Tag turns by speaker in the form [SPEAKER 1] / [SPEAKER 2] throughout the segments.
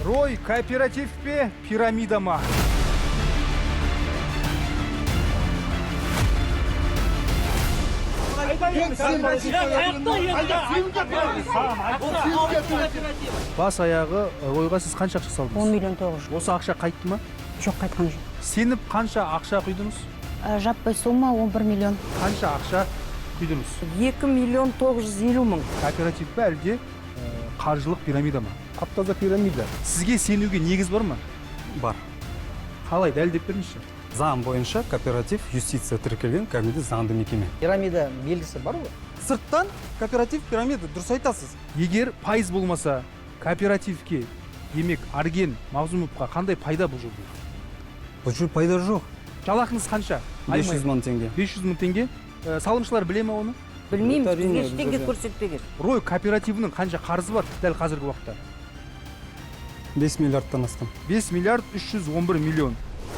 [SPEAKER 1] Рой кооператив пе, пирамида ма? Бас аяғы Ройға сіз қанша ақша салдыңыз?
[SPEAKER 2] 10 миллион 900.
[SPEAKER 1] Осы ақша қайтты ма?
[SPEAKER 2] Жоқ, қайтқан жоқ.
[SPEAKER 1] Сеніп қанша ақша құйдыңыз?
[SPEAKER 2] Жаппай сумма 11 миллион.
[SPEAKER 1] Қанша ақша құйдыңыз?
[SPEAKER 3] 2 миллион 950 мың.
[SPEAKER 1] Кооператив пе, әлде қаржылық пирамида ма?
[SPEAKER 4] Тап-таза пирамида.
[SPEAKER 1] Сізге сенуге негіз бар ма?
[SPEAKER 5] Бар.
[SPEAKER 1] Қалай, дәлелдеп беріңізші.
[SPEAKER 5] Заң бойынша кооператив юстиция тіркелген кәдімгідей заңды мекеме.
[SPEAKER 6] Пирамида белгісі бар ғой.
[SPEAKER 5] Сырттан кооператив пирамида, дұрыс айтасыз.
[SPEAKER 1] Егер пайыз болмаса кооперативке, демек Арген Мағзумовқа қандай пайда бұл жерде?
[SPEAKER 5] Бұл жерде пайда жоқ.
[SPEAKER 1] Жалақыңыз қанша?
[SPEAKER 5] 500 мың теңге.
[SPEAKER 1] 500 мың теңге. Салымшылар біле ме оны?
[SPEAKER 3] Білмейміз,
[SPEAKER 5] Әрине,
[SPEAKER 3] бізге ештеңе
[SPEAKER 5] бізде.
[SPEAKER 3] көрсетпеген.
[SPEAKER 1] Рой кооперативінің қанша қарызы бар дәл қазіргі уақытта?
[SPEAKER 5] 5 миллиардтан астам.
[SPEAKER 1] 5 миллиард 311 миллион.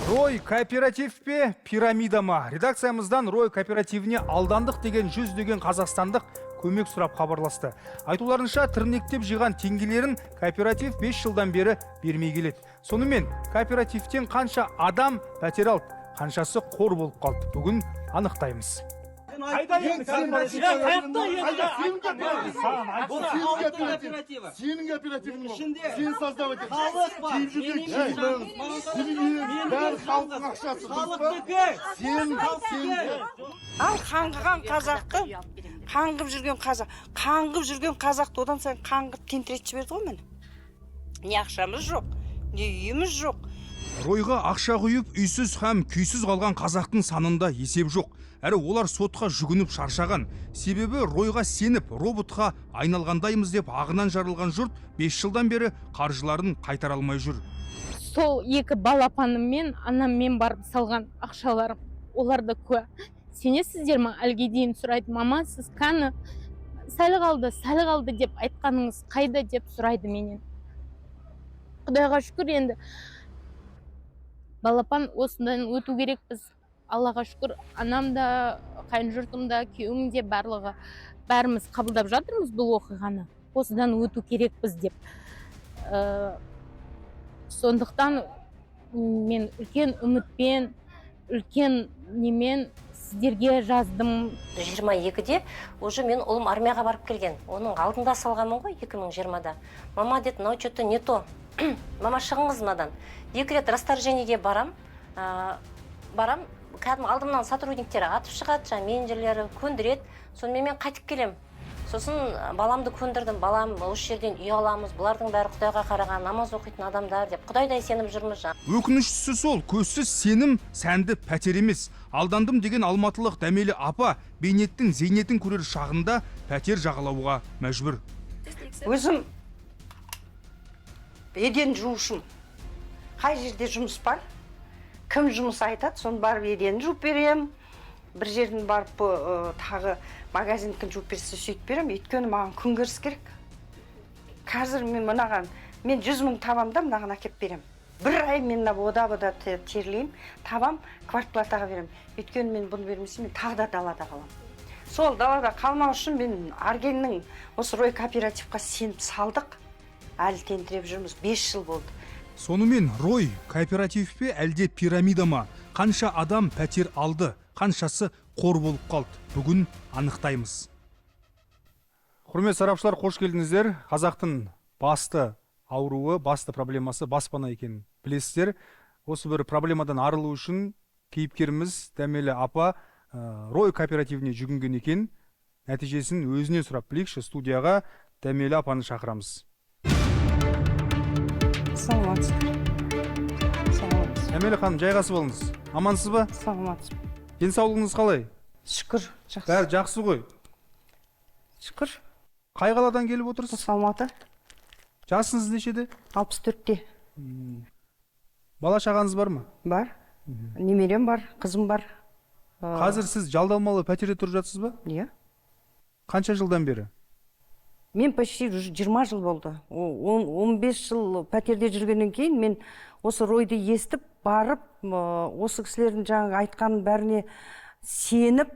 [SPEAKER 1] Рой кооператив пе, пирамида ма? Редакциямыздан Рой кооперативіне алдандық деген жүздеген қазақстандық көмек сұрап хабарласты. Айтуларынша, тірнектеп жиған теңгелерін кооператив 5 жылдан бері бермей келеді. Сонымен кооперативтен қанша адам пәтер алды, қаншасы қор болып қалды? Бүгін анықтаймыз.
[SPEAKER 4] Сенің кооперативің ол. Сен создавать еттің. Киіп жүрген киімің, дүниең, бәрі халықтың ақшасы, дұрыс па? Сен, сен.
[SPEAKER 3] Ал қаңғыған қазақты, қаңғып жүрген қазақ, қаңғып жүрген қазақты одан сайын қаңғып тентіретіп жіберді ғой міне. Не ақшамыз жоқ, не үйіміз жоқ.
[SPEAKER 1] Ройға ақша құйып, үйсіз һәм күйсіз қалған қазақтың санында есеп жоқ. Әрі олар сотқа жүгініп шаршаған. Себебі Ройға сеніп, роботқа айналғандаймыз деп ағынан жарылған жұрт 5 жылдан бері қаржыларын қайтара алмай жүр.
[SPEAKER 7] Сол екі балапаныммен, анаммен барып салған ақшаларым, олар да куә. Сенесіздер ме, әлге дейін сұрайды, мама, сіз қаны сәл қалды, сәл қалды деп айтқаныңыз қайда деп сұрайды менен. Құдайға шүкір, енді балапан осыдан өту керекпіз. Аллаға шүкір, анам да, қайын жұртым да, күйеуім де, барлығы, бәріміз қабылдап жатырмыз бұл оқиғаны. Осыдан өту керекпіз деп. Сондықтан мен үлкен үмітпен, үлкен немен сіздерге жаздым.
[SPEAKER 8] 22-де уже мен ұлым армияға барып келген. Оның алдында салғанмын ғой 2020-да. Мама деді, мынау что-то не то. Мама, шығыңыз мынадан. 2 рет расторжениеге барам. Барам, кәдімгі алдымнан сотрудниктер атып шығады, жаңа менеджерлері көндіреді. Сонымен мен қайтып келем. Сосын баламды көндірдім. Балам, осы жерден үй аламыз, бұлардың бәрі Құдайға қараған, намаз оқитын адамдар деп. Құдайдай сеніп жүрміз жаңа.
[SPEAKER 1] Өкініштісі сол, көзсіз сенім сәнді пәтер емес. Алдандым деген алматылық Дәмелі апа бейнеттің зейнетін көрер шағында пәтер жағалауға мәжбүр.
[SPEAKER 3] Өзім еден жуушым. Қай жерде жұмыс бар, кім жұмыс айтады, соны барып еден жуып берем. Бір жерден барып, тағы магазиндікін жуып берсе, сөйтіп берем. Өйткені маған күнкөріс керек. Қазір мен мынаған, мен 100 мың табам да мынаған әкеп берем. Бір ай мен мына ода-бұда терлеймін, табам, квартплатаға берем. Өйткені мен бұны бермесем, мен тағы да далада қаламын. Сол далада қалмау үшін мен Аргеннің осы Рой кооперативқа сеніп салдық. Әлі тентіреп жүрміз, 5 жыл болды.
[SPEAKER 1] Сонымен Рой кооператив пе, әлде пирамида ма? Қанша адам пәтер алды, қаншасы қор болып қалды? Бүгін анықтаймыз. Құрметті сарапшылар, қош келдіңіздер. Қазақтың басты ауруы, басты проблемасы баспана екенін білесіздер. Осы бір проблемадан арылу үшін кейіпкеріміз Дәмелі апа Рой кооперативіне жүгінген екен. Нәтижесін өзінен сұрап білейікші. Студияға Дәмелі апаны шақырамыз.
[SPEAKER 3] Саламатсыз. Саламатсыз.
[SPEAKER 1] Дәмелі ханым, жайғасып болыңыз. Амансыз ба?
[SPEAKER 3] Саламатсыз.
[SPEAKER 1] Денсаулығыңыз қалай?
[SPEAKER 3] Шүкір, жақсы.
[SPEAKER 1] Бәрі жақсы ғой.
[SPEAKER 3] Шүкір.
[SPEAKER 1] Қай қаладан келіп отырсыз?
[SPEAKER 3] Осы Алматы.
[SPEAKER 1] Жасыңыз нешеде?
[SPEAKER 3] 64-те.
[SPEAKER 1] Бала шағаңыз бар ма?
[SPEAKER 3] Бар. Немерем бар, қызым бар.
[SPEAKER 1] Қазір сіз жалдамалы пәтерде тұрып жатсыз ба?
[SPEAKER 3] Иә.
[SPEAKER 1] Қанша жылдан бері?
[SPEAKER 3] Мен почти уже 20 жыл болды. 15 жыл пәтерде жүргеннен кейін мен осы Ройды естіп, барып, осы кісілердің жаңағы айтқанын бәріне сеніп,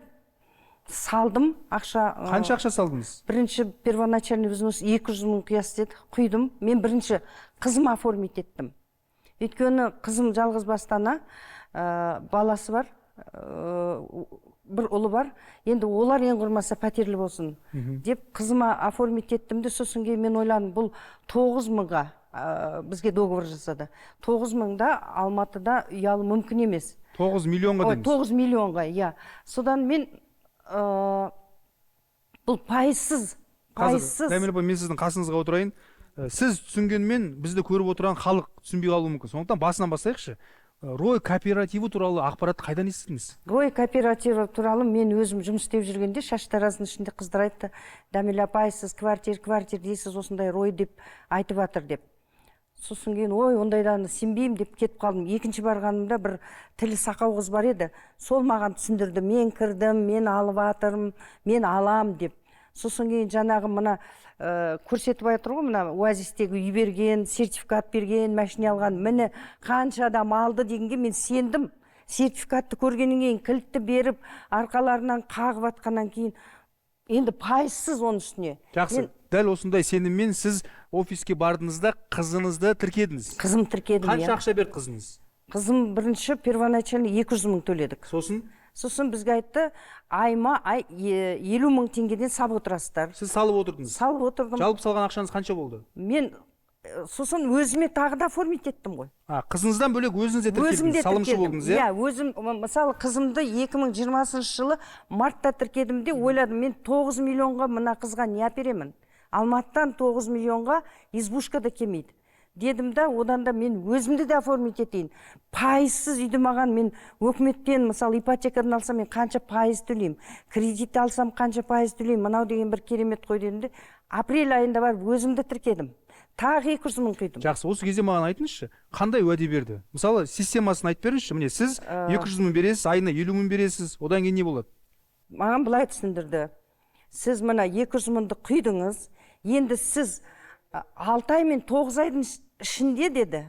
[SPEAKER 3] Салдым ақша.
[SPEAKER 1] Қанша ақша салдыңыз?
[SPEAKER 3] Бірінші первоначальный взнос 200 мың құясыз деді, құйдым. Мен бірінші қызым оформить еттім, өйткені қызым жалғыз басты ана, баласы бар, бір ұлы бар. Енді олар ең құрмаса пәтерлі болсын деп қызыма оформить еттім де, сосын кейін мен ойладым, бұл 9 мыңға бізге договор жасады. 9 мыңда Алматыда үй алу мүмкін емес.
[SPEAKER 1] 9 миллионға
[SPEAKER 3] Ой,
[SPEAKER 1] дедіңіз.
[SPEAKER 3] 9 миллионға, иә. Содан мен бұл пайызсыз.
[SPEAKER 1] Қазір,
[SPEAKER 3] Пайызсыз.
[SPEAKER 1] Дәмел апай, мен сіздің қасыңызға отырайын. Сіз түсінгенмен, бізді көріп отырған халық түсінбей қалуы мүмкін, сондықтан басынан бастайықшы. Рой кооперативі туралы ақпаратты қайдан естідіңіз?
[SPEAKER 3] Рой кооперативі туралы мен өзім жұмыс істеп жүргенде, шаштараздың ішінде қыздар айтты: «Дәмел апай, сіз квартир, квартир дейсіз, осындай Рой деп айтып жатыр», – деп. Сосын кейін: «Ой, ондайдан сенбеймін», – деп кетіп қалдым. Екінші барғанымда бір тілі сақау қыз бар еді, сол маған түсіндірді. Мен кірдім, мен алып жатырмын, мен алам деп. Сосын кейін жаңағы мына көрсетіп жатыр ғой, мына Оазистегі үй берген, сертификат берген, машина алған, міне, қанша адам алды дегенге мен сендім. Сертификатты көргеннен кейін, кілтті беріп, арқаларынан қағып жатқаннан кейін, енді пайызсыз оның үстіне.
[SPEAKER 1] Жақсы.
[SPEAKER 3] Мен
[SPEAKER 1] Дәл осындай сеніммен сіз офиске бардыңыз да, қызыңызды тіркедіңіз.
[SPEAKER 3] Қызым тіркедім.
[SPEAKER 1] Қанша
[SPEAKER 3] Иә.
[SPEAKER 1] ақша берді қызыңыз?
[SPEAKER 3] Қызым бірінші первоначально 200 мың төледік.
[SPEAKER 1] Сосын?
[SPEAKER 3] Сосын бізге айтты: айма ай 50 мың теңгеден салып отырасыздар.
[SPEAKER 1] Сіз салып отырдыңыз?
[SPEAKER 3] Салып отырдым.
[SPEAKER 1] Жалпы салған ақшаңыз қанша болды?
[SPEAKER 3] Мен сосын өзіме тағы да оформить еттім ғой.
[SPEAKER 1] А, қызыңыздан бөлек өзіңіз де
[SPEAKER 3] Өзім
[SPEAKER 1] тіркелдіңіз,
[SPEAKER 3] де
[SPEAKER 1] салымшы
[SPEAKER 3] тіркедім.
[SPEAKER 1] болдыңыз, иә?
[SPEAKER 3] Иә, өзім. Мысалы, қызымды 2020 жылы мартта тіркедім де, ойладым: мен 9 миллионға мына қызға не әперемін? Алматыдан 9 миллионға избушка да келмейді дедім да, одан да мен өзімді де оформить етейін. Пайызсыз үйді маған, мен өкіметтен, мысалы, ипотекадан алсам, мен қанша пайыз төлеймін, кредит алсам, қанша пайыз төлеймін, мынау деген бір керемет қой дедім де, апрель айында барып өзімді тіркедім, тағы 200 мың құйдым.
[SPEAKER 1] Жақсы, осы кезде маған айтыңызшы, қандай уәде берді? Мысалы, системасын айтып беріңізші. Міне, сіз 200 мың бересіз, айына 50 мың бересіз, одан кейін не болады?
[SPEAKER 3] Маған былай түсіндірді: сіз мына 200 мыңды құйдыңыз, енді сіз 6 ай мен 9 айдың ішінде, деді,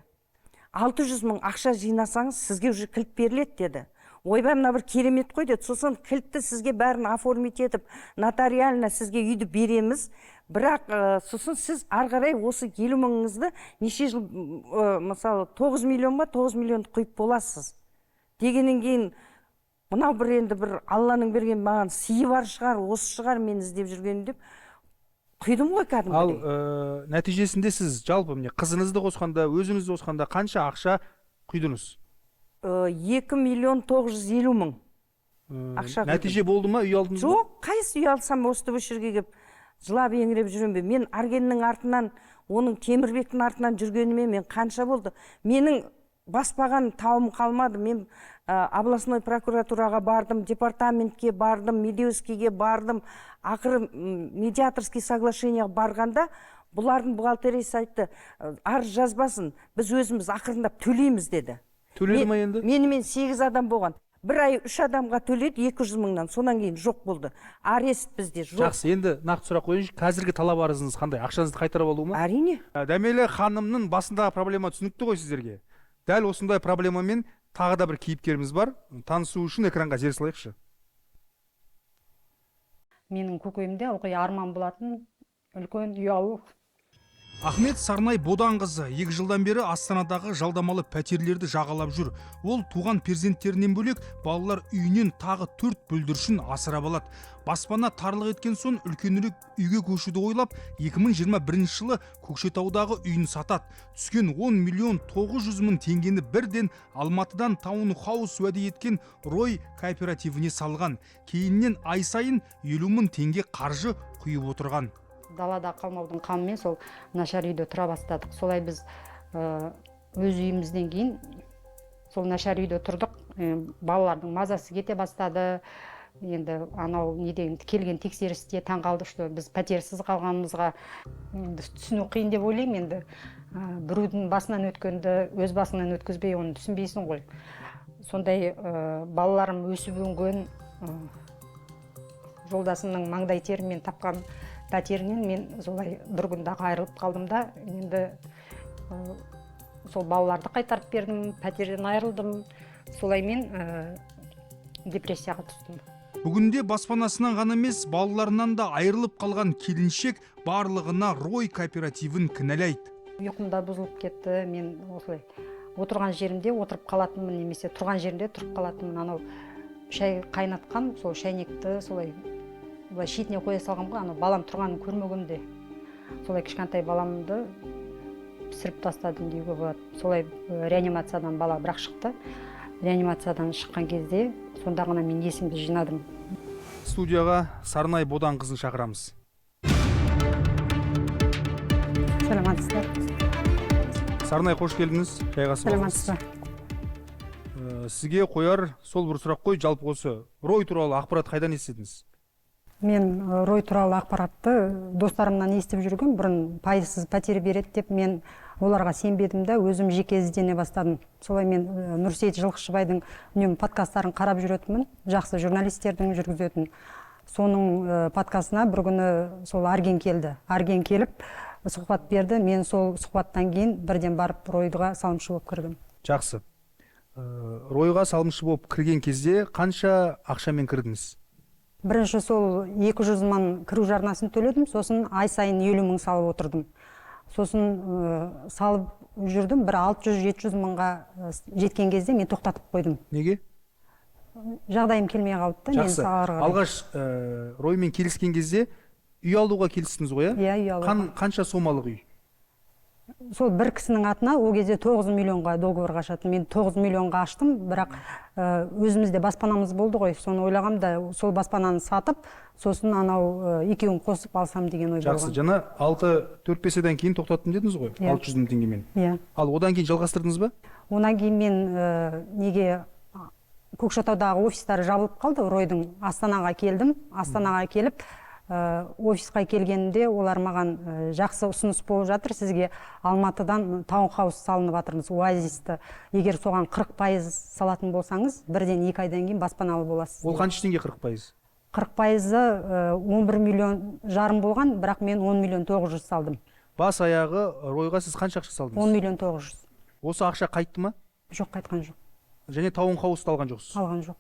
[SPEAKER 3] 600 мың ақша жинасаңыз, сізге уже кілт беріледі, деді. Ойбай, мына бір керемет қой деді. Сосын кілтті сізге бәрін оформить етіп, нотариально сізге үйді береміз, бірақ сосын сіз ары қарай осы 50 мыңыңызды неше жыл, мысалы, 9 миллион ба, 9 миллионды құйып боласыз дегеннен кейін, мынау бір енді бір Алланың берген маған сыйы бар шығар, осы шығар мен іздеп жүргенім деп құйдым ғой
[SPEAKER 1] Ал
[SPEAKER 3] кәдімгідей.
[SPEAKER 1] Нәтижесінде сіз жалпы, міне, қызыңызды қосқанда, өзіңізді қосқанда қанша ақша құйдыңыз?
[SPEAKER 3] 2 миллион 950 мың ақша құйдым.
[SPEAKER 1] Нәтиже болды ма, үй алдыңыз ба?
[SPEAKER 3] Жоқ, қайсы үй алсам, осы осы жерге келіп жылап еңіреп жүремін бе? Мен Аргеннің артынан, оның, Темірбектің артынан жүргеніме мен қанша болды, менің баспаған тауым қалмады. Мен областной прокуратураға бардым, департаментке бардым, Медеускийге бардым. Ақыры медиаторский соглашение ға барғанда, бұлардың бухгалтериясы айтты: «Арыз жазбасын, біз өзіміз ақырындап төлейміз», – деді.
[SPEAKER 1] Төледі ма енді?
[SPEAKER 3] Менімен сегіз адам болған. Бір ай үш адамға төледі 200 мыңнан, содан кейін жоқ болды, арест бізде жоқ.
[SPEAKER 1] Жақсы, енді нақты сұрақ қояйыншы: қазіргі талап арызыңыз қандай? Ақшаңызды қайтарып алу ма?
[SPEAKER 3] Әрине.
[SPEAKER 1] Дәмелі ханымның басындағы проблема түсінікті ғой сіздерге. Дәл осындай проблемамен тағы да бір кейіпкеріміз бар. Танысу үшін экранға зер салайықшы.
[SPEAKER 2] Менің көкейімде ылғи арман болатын үлкен үй алу.
[SPEAKER 1] Ахмет Сарнай Боданқызы 2 жылдан бері Астанадағы жалдамалы пәтерлерді жағалап жүр. Ол туған перзенттерінен бөлек, балалар үйінен тағы төрт бүлдіршін асырап алады. Баспана тарлық еткен соң, үлкенірек үйге көшуді ойлап, 2021 жылы Көкшетаудағы үйін сатады. Түскен 10 миллион 900 мың теңгені бірден Алматыдан таунхаус уәде еткен Рой кооперативіне салған. Кейіннен ай сайын 50 мың теңге қаржы құйып отырған.
[SPEAKER 2] Далада қалмаудың қамымен сол нашар үйде тұра бастадық. Солай біз өз үйімізден кейін сол нашар үйде тұрдық. Балалардың мазасы кете бастады. Енді анау неден келген тексерісте таң қалды, что біз пәтерсіз қалғанымызға. Енді түсіну қиын деп ойлаймын. Енді біреудің басынан өткенді өз басыңнан өткізбей, оны түсінбейсің ғой. Сондай балаларым өсіп өнген, жолдасымның маңдай терімен тапқан пәтерінен мен солай бір күнде ақ айырылып қалдым да. Енді сол балаларды қайтарып бердім, пәтерден айырылдым. Солай мен депрессияға түстім.
[SPEAKER 1] Бүгінде баспанасынан ғана емес, балаларынан да айырылып қалған келіншек барлығына Рой кооперативін кінәлайды.
[SPEAKER 2] Ұйқым да бұзылып кетті. Мен осылай отырған жерімде отырып қалатынмын, немесе тұрған жерімде тұрып қалатынмын. Анау шай қайнатқан, сол шайнекті солай былай шетіне қоя салғам ғой, анау балам тұрғанын көрмегем де. Солай кішкентай баламды пісіріп тастадым деуге болады. Солай реанимациядан бала бірақ шықты. Реанимациядан шыққан кезде сонда ғана мен есімді жинадым.
[SPEAKER 1] Студияға Сарнай Бодан қызын шақырамыз.
[SPEAKER 2] Саламатсыздар.
[SPEAKER 1] Сарнай, қош келдіңіз. Жайғасып алыңыз.
[SPEAKER 2] Саламатсыз ба?
[SPEAKER 1] Сізге қояр сол бір сұрақ қой, жалпы осы Рой туралы ақпарат қайдан естідіңіз?
[SPEAKER 2] Мен Рой туралы ақпаратты достарымнан естіп жүргем. Бұрын пайызсыз пәтер береді деп мен оларға сенбедім да, өзім жеке іздене бастадым. Солай мен Нұрсейіт Жылқышыбайдың үнемі подкасттарын қарап жүретінмін, жақсы журналистердің жүргізетін. Соның подкастына бір күні сол Арген келді. Арген келіп сұхбат берді. Мен сол сұхбаттан кейін бірден барып Ройға салымшы болып кірдім.
[SPEAKER 1] Жақсы. Ройға салымшы болып кірген кезде қанша ақшамен кірдіңіз?
[SPEAKER 2] Бірінші сол 200 мың кіру жарнасын төледім, сосын ай сайын 50 мың салып отырдым. Сосын салып жүрдім, бір 600-700 мыңға жеткен кезде мен тоқтатып қойдым.
[SPEAKER 1] Неге?
[SPEAKER 2] Жағдайым келмей қалды да.
[SPEAKER 1] Жақсы. Алғаш Роймен келіскен кезде үй алуға келістіңіз ғой,
[SPEAKER 2] иә? Иә, үй алуға.
[SPEAKER 1] Қанша сомалық үй?
[SPEAKER 2] Сол бір кісінің атына ол кезде 9 миллионға договорға ашатын. Мен 9 миллионға аштым, бірақ өзімізде баспанамыз болды ғой, соны ойлағам да, сол баспананы сатып, сосын анау екеуін қосып алсам деген ой болған.
[SPEAKER 1] Жақсы, жаңа 6-4-5 айдан кейін тоқтаттым дедіңіз ғой, 600 мың теңгемен.
[SPEAKER 2] Иә.
[SPEAKER 1] Ал одан кейін жалғастырдыңыз ба?
[SPEAKER 2] Одан кейін мен неге Көкшетаудағы офистары жабылып қалды, Ройдың, Астанаға келдім. Астанаға келіп, офисқа келгенде олар маған жақсы ұсыныс болып жатыр, сізге Алматыдан таунхаус салынып жатырмыз, оазисті. Егер соған 40% салатын болсаңыз, бірден 2 айдан кейін баспаналы боласыз.
[SPEAKER 1] Ол қанша теңге 40%?
[SPEAKER 2] 40%-ы 11 миллион жарым болған, бірақ мен 10 миллион 900 салдым.
[SPEAKER 1] Бас аяғы Ройға сіз қанша ақша салдыңыз?
[SPEAKER 2] 10 миллион 900.
[SPEAKER 1] Осы ақша қайтты ма?
[SPEAKER 2] Жоқ, қайтқан жоқ.
[SPEAKER 1] Және таунхаусты алған жоқсыз?
[SPEAKER 2] Алған жоқ.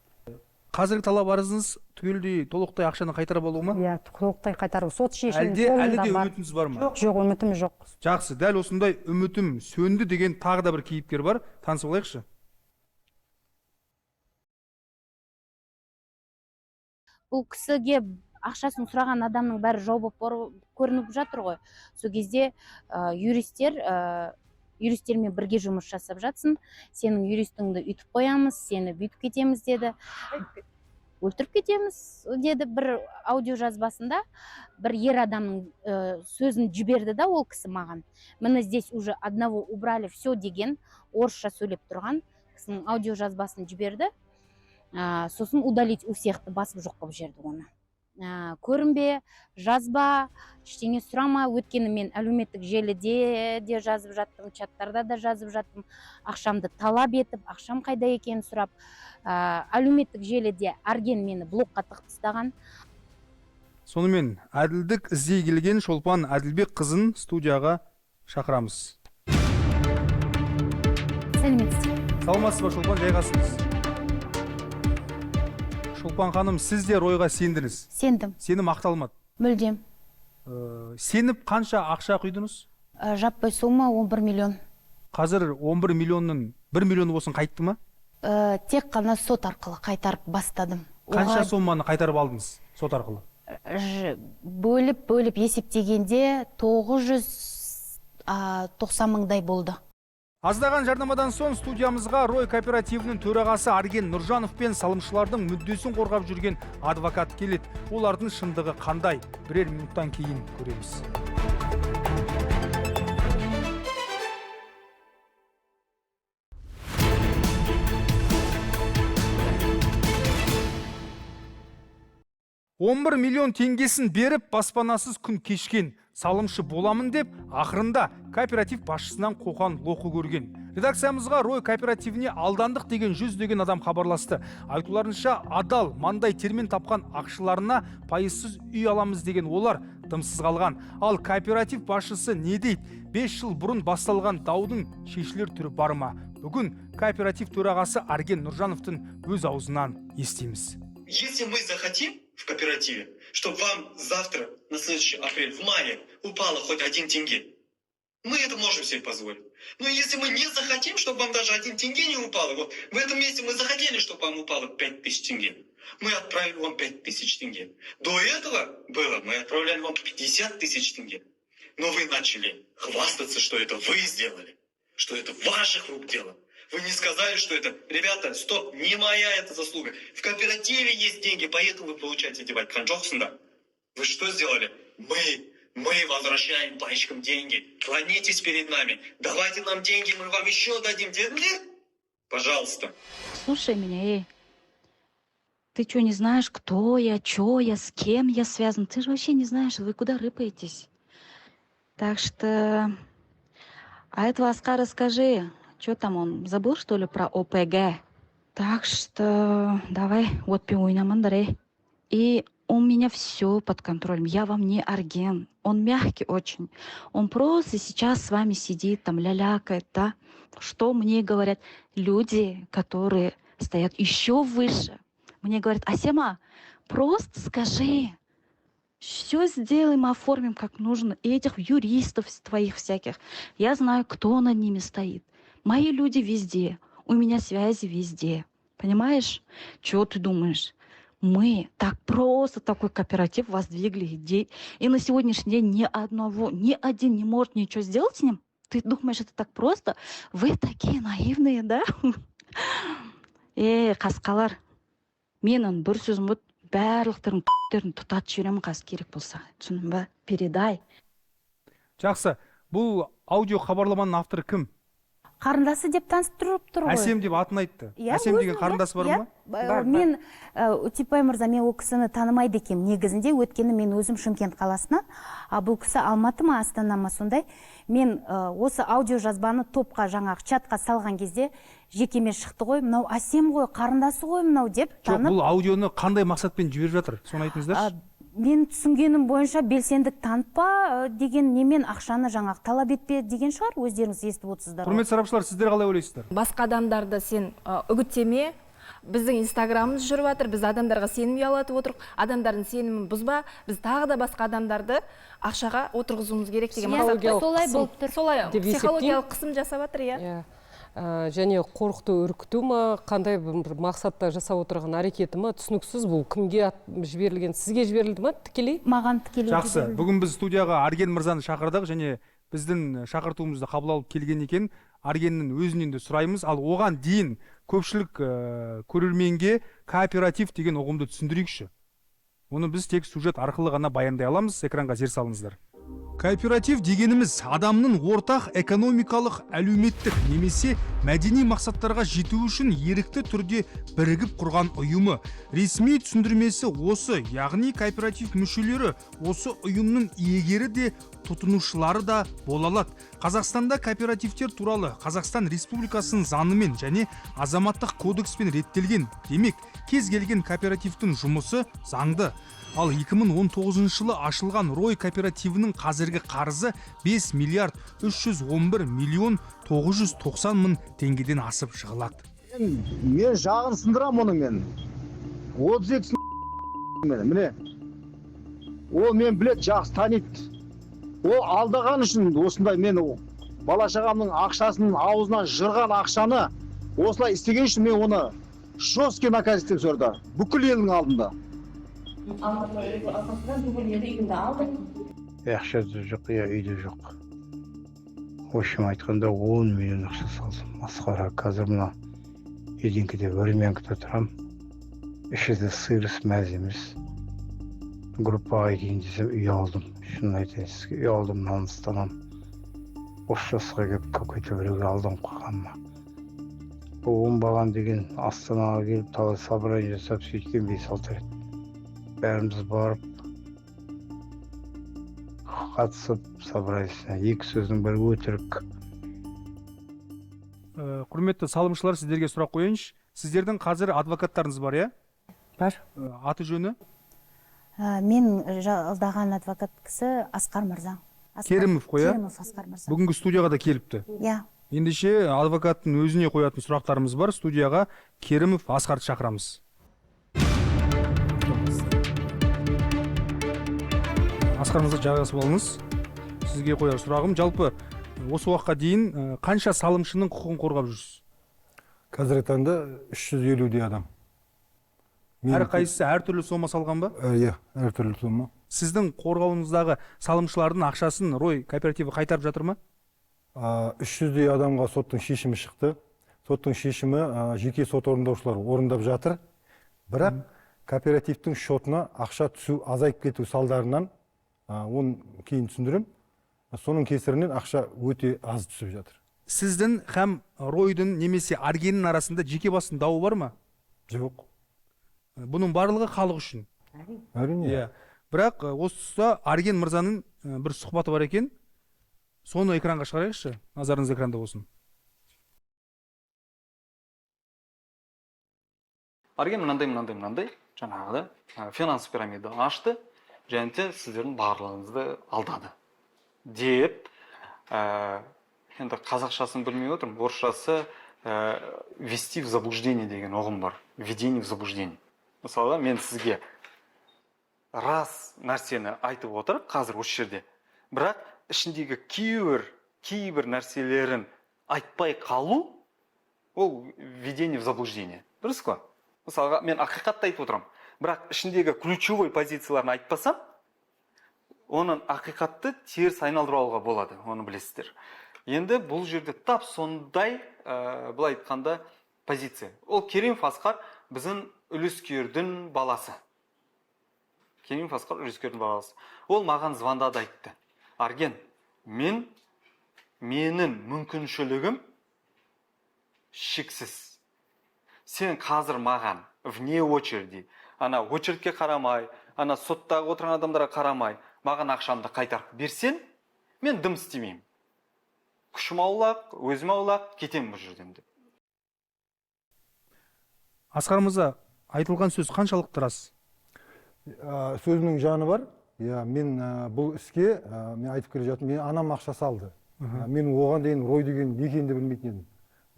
[SPEAKER 1] Қазіргі талап арызыңыз түгелдей толықтай ақшаны қайтарып алу ма?
[SPEAKER 2] Иә, толықтай қайтару. Сот шешімі
[SPEAKER 1] Әлде әлі де үмітіңіз бар ма?
[SPEAKER 2] Жоқ, үмітім жоқ.
[SPEAKER 1] Жақсы, дәл осындай үмітім сөнді деген тағы да бір кейіпкер бар. Танысып алайықшы.
[SPEAKER 7] Бұл кісіге ақшасын сұраған адамның бәрі жау болып көрініп жатыр ғой. Сол кезде юристтермен бірге жұмыс жасап жатсын, сенің юристіңді үйтіп қоямыз, сені бүйтіп кетеміз деді, өлтіріп кетеміз деді. Бір аудио жазбасында бір ер адамның сөзін жіберді да ол кісі маған. Міне здесь уже одного убрали, все деген орысша сөйлеп тұрған кісінің аудио жазбасын жіберді. Сосын удалить у всех басып жоқ қылып жіберді оны. Көрінбе, жазба, ештеңе сұрама. Өйткені мен әлеуметтік желіде де жазып жаттым, чаттарда да жазып жаттым. Ақшамды талап етіп, ақшам қайда екенін сұрап. Әлеуметтік желіде Арген мені блокқа тығып тастаған.
[SPEAKER 1] Сонымен әділдік іздей келген Шолпан Әділбек қызын студияға шақырамыз.
[SPEAKER 7] Сәлеметсіз.
[SPEAKER 1] Саламатсыз ба, Шолпан, жайғасыңыз. Шолпан ханым, сіз де Ройға сендіңіз.
[SPEAKER 9] Сендім.
[SPEAKER 1] Сенім ақталмады.
[SPEAKER 9] Мүлдем.
[SPEAKER 1] Сеніп қанша ақша құйдыңыз?
[SPEAKER 9] Жаппай сомма 11 миллион.
[SPEAKER 1] Қазір 11 миллионның 1 миллионы болсын қайтты ма?
[SPEAKER 9] Тек қана сот арқылы қайтарып бастадым.
[SPEAKER 1] Қанша соманы қайтарып алдыңыз сот арқылы?
[SPEAKER 9] Бөліп-бөліп есептегенде 990 мыңдай болды.
[SPEAKER 1] Аздаған жарнамадан соң студиямызға Рой кооперативінің төрағасы Арген Нұржанов пен салымшылардың мүддесін қорғап жүрген адвокат келеді. Олардың шындығы қандай? Бірер минуттан кейін көреміз. «11 миллион теңгесін беріп, баспанасыз күн кешкен, салымшы боламын деп, ақырында кооператив басшысынан қоқан лоқы көрген. Редакциямызға Рой кооперативіне алдандық деген жүздеген адам хабарласты. Айтуларынша, адал, маңдай термен тапқан ақшаларына пайызсыз үй аламыз деген олар дымсыз қалған. Ал кооператив басшысы не дейді? 5 жыл бұрын басталған даудың шешілер түрі бар ма? Бүгін кооператив төрағасы Арген Нұржановтың өз аузынан естиміз.
[SPEAKER 10] Если мы захотим в кооперативе, чтобы вам завтра, на следующий апрель, в мае, упало хоть 1 тенге, мы это можем себе позволить. Но если мы не захотим, чтобы вам даже 1 тенге не упало, вот в этом месяце мы захотели, чтобы вам упало 5000 тенге, мы отправили вам 5000 тенге. До этого было, мы отправляли вам 50 тысяч тенге. Но вы начали хвастаться, что это вы сделали, что это ваших рук дело. Вы не сказали, что это, ребята, стоп, не моя это заслуга. В кооперативе есть деньги, поэтому вы получаете эти да. Вы что сделали? Мы возвращаем пайщикам деньги. Клонитесь перед нами. Давайте нам деньги, мы вам еще дадим деньги. Пожалуйста.
[SPEAKER 11] Слушай меня, эй. Ты что, не знаешь, кто я, чё я, с кем я связан? Ты же вообще не знаешь, вы куда рыпаетесь. Так что... А этого Аскара скажи, что там он, забыл, что ли, про ОПГ? Так что давай, вот ойнамаңдар, эй. И у меня все под контролем. Я вам не Арген. Он мягкий очень. Он просто сейчас с вами сидит, там лялякает, да? Что мне говорят люди, которые стоят еще выше? Мне говорят: «Асема, просто скажи, все сделаем, оформим как нужно. И этих юристов твоих всяких, я знаю, кто над ними стоит. Мои люди везде, у меня связи везде. Понимаешь? Чего ты думаешь? Мы так просто такой кооператив воздвигли, и на сегодняшний день ни одного, ни один не может ничего сделать с ним. Ты думаешь, это так просто? Вы такие наивные, да?» Ей, қасқалар, менің бір сөзім вот: барлықтарың тұтатып жіберемін қазір керек болса, түсіндің ба? Передай.
[SPEAKER 1] Жақсы, бұл аудио хабарламаның авторы кім?
[SPEAKER 12] Қарындасы деп таныстырып тұр ғой.
[SPEAKER 1] Әсем деп атын айтты.
[SPEAKER 12] Иә,
[SPEAKER 1] Әсем деген
[SPEAKER 12] өзінің,
[SPEAKER 1] қарындасы бар
[SPEAKER 12] иә.
[SPEAKER 1] ма?
[SPEAKER 12] Мен, Өтепбай мырза, мен ол кісіні танымайды екенмін негізінде, өйткені мен өзім Шымкент қаласынан, а бұл кісі Алматы ма, Астана ма, сондай. Мен осы аудио жазбаны топқа, жаңағы чатқа салған кезде жекеме шықты ғой: «Мынау Әсем ғой, қарындасы ғой мынау», — деп
[SPEAKER 1] Жоқ,
[SPEAKER 12] танып.
[SPEAKER 1] бұл аудионы қандай мақсатпен жіберіп жатыр, соны айтыңыздаршы.
[SPEAKER 12] Мен түсінгенім бойынша, белсендік танытпа деген немен, ақшаны жаңағы талап етпе деген шығар, өздеріңіз естіп отырсыздар ғой.
[SPEAKER 1] Құрметті сарапшылар, сіздер қалай ойлайсыздар?
[SPEAKER 13] Басқа адамдарды сен үгіттеме. Біздің инстаграмымыз жүріп жатыр, біз адамдарға сенім ұялатып отырмық, адамдардың сенімін бұзба, біз тағы да басқа адамдарды ақшаға отырғызуымыз керек деген
[SPEAKER 12] Иә,
[SPEAKER 13] мақсат.
[SPEAKER 12] солай болып тұр.
[SPEAKER 13] Солай,
[SPEAKER 14] Деп есептеймін.
[SPEAKER 13] психологиялық қысым жасап жатыр, иә.
[SPEAKER 14] Иә. Және қорқыту, үркіту ма, қандай бір мақсатта жасап отырған әрекеті ма, түсініксіз. Бұл кімге жіберілген? Сізге жіберілді ма тікелей?
[SPEAKER 12] Маған тікелей.
[SPEAKER 1] Жақсы, бүгін біз студияға Арген мырзаны шақырдық және біздің шақыртуымызды қабыл алып келген екен. Аргеннің өзінен де сұраймыз. Ал оған дейін көпшілік көрерменге кооператив деген ұғымды түсіндірейікші. Оны біз тек сюжет арқылы ғана баяндай аламыз. Экранға зер салыңыздар. Кооператив дегеніміз — адамның ортақ экономикалық, әлеуметтік немесе мәдени мақсаттарға жету үшін ерікті түрде бірігіп құрған ұйымы. Ресми түсіндірмесі осы, яғни кооператив мүшелері осы ұйымның иегері де, тұтынушылары да бола алады. Қазақстанда кооперативтер туралы Қазақстан Республикасының заңымен және азаматтық кодекспен реттелген. Демек, кез келген кооперативтің жұмысы заңды. Ал 2019 жылы ашылған Рой кооперативінің қазіргі қарызы 5 миллиард 311 миллион 990 мың теңгеден асып жығылады.
[SPEAKER 4] Мен жағын сындырамын оның, мен 32-сін міне, міне. Ол мен білет, жақсы таниды. Ол алдаған үшін осындай мен бала шағамның ақшасын, аузынан жырған ақшаны осылай істеген үшін мен оны жесткий наказать етемін сол жерде, бүкіл елдің алдында.
[SPEAKER 8] Үйімді алдым.
[SPEAKER 15] Ақша да жоқ, я үйде жоқ. В общем айтқанда, 10 миллион ақша салдым, масқара. Қазір мына еденкеде, времянкада тұрамын, іші де сырыс, мәз емес. Группаға кетейін десем, ұялдым, шынын айтайын сізге, ұялдым, намыстанамын осы жасқа келіп какой то біреуге алданып қалғаныма. Бұл оңбаған деген Астанаға келіп, талай собрание жасап сөйткен, 5-6 рет бәріміз барып, қатысып собраниесіне, екі сөздің бірі өтірік.
[SPEAKER 1] Құрметті салымшылар, сіздерге сұрақ қояйыншы. Сіздердің қазір адвокаттарыңыз бар, иә?
[SPEAKER 3] Бар.
[SPEAKER 1] Аты жөні?
[SPEAKER 12] Мен жалдаған адвокат кісі Асқар мырза.
[SPEAKER 1] Керімов қой, иә?
[SPEAKER 12] Керімов Асқар мырза.
[SPEAKER 1] Бүгінгі студияға да келіпті.
[SPEAKER 12] Иә.
[SPEAKER 1] Ендеше адвокаттың өзіне қоятын сұрақтарымыз бар. Студияға Керімов Асқарды шақырамыз. Асқар мырза, жайғасып алыңыз. Сізге қояр сұрағым, жалпы осы уақытқа дейін қанша салымшының құқығын қорғап жүрсіз?
[SPEAKER 15] Қазіргі таңда 350-дей адам.
[SPEAKER 1] Әрқайсысы әртүрлі сома салған ба?
[SPEAKER 15] Иә, әртүрлі сома.
[SPEAKER 1] Сіздің қорғауыңыздағы салымшылардың ақшасын Рой кооперативі қайтарып жатыр ма?
[SPEAKER 15] 300-дей адамға соттың шешімі шықты. Соттың шешімі жеке сот орындаушылар орындап жатыр. Бірақ кооперативтің шотына ақша түсу азайып кету салдарынан, оны кейін түсіндірем, соның кесірінен ақша өте аз түсіп жатыр.
[SPEAKER 1] Сіздің һәм Ройдың немесе Аргеннің арасында жеке бастың дауы бар ма?
[SPEAKER 15] Жоқ.
[SPEAKER 1] Бұның барлығы халық үшін.
[SPEAKER 15] Әрине.
[SPEAKER 1] Иә. Бірақ осы тұста Арген мырзаның бір сұхбаты бар екен. Соны экранға шығарайықшы. Назарыңыз экранда болсын.
[SPEAKER 10] Арген мынандай жаңағыда финанс пирамида ашты және де сіздердің барлығыңызды алдады деп, енді қазақшасын білмей отырмын, орысшасы ввести в заблуждение деген ұғым бар, введение в заблуждение. Мысалы, мен сізге рас нәрсені айтып отырып қазір осы жерде, бірақ ішіндегі кейбір нәрселерін айтпай қалу, ол введение в заблуждение. Дұрыс қой? Мысалға, мен ақиқатты айтып отырамын, бірақ ішіндегі ключевой позицияларын айтпасам, оның ақиқатты теріс айналдырып алуға болады, оны білесіздер. Енді бұл жерде тап сондай, былай айтқанда, позиция. Ол Керимов Асқар біздің үлескердің баласы. Керимов Асқар үлескердің баласы. Ол маған звондады, айтты. Арген, менің мүмкіншілігім шексіз. Сен қазір маған вне очереди, ана очередке қарамай, ана соттағы отырған адамдарға қарамай, маған ақшамды қайтарып берсең, мен дым істемеймін. Күшім аулақ, өзім аулақ, кетемін бұл жерден деп.
[SPEAKER 1] Асқар мырза, айтылған сөз қаншалықты рас?
[SPEAKER 15] Сөзінің жаны бар. Иә, мен бұл іске, мен айтып келе жатырмын, мен анам ақша салды. Мен оған дейін Рой деген не екенін де білмейтін едім.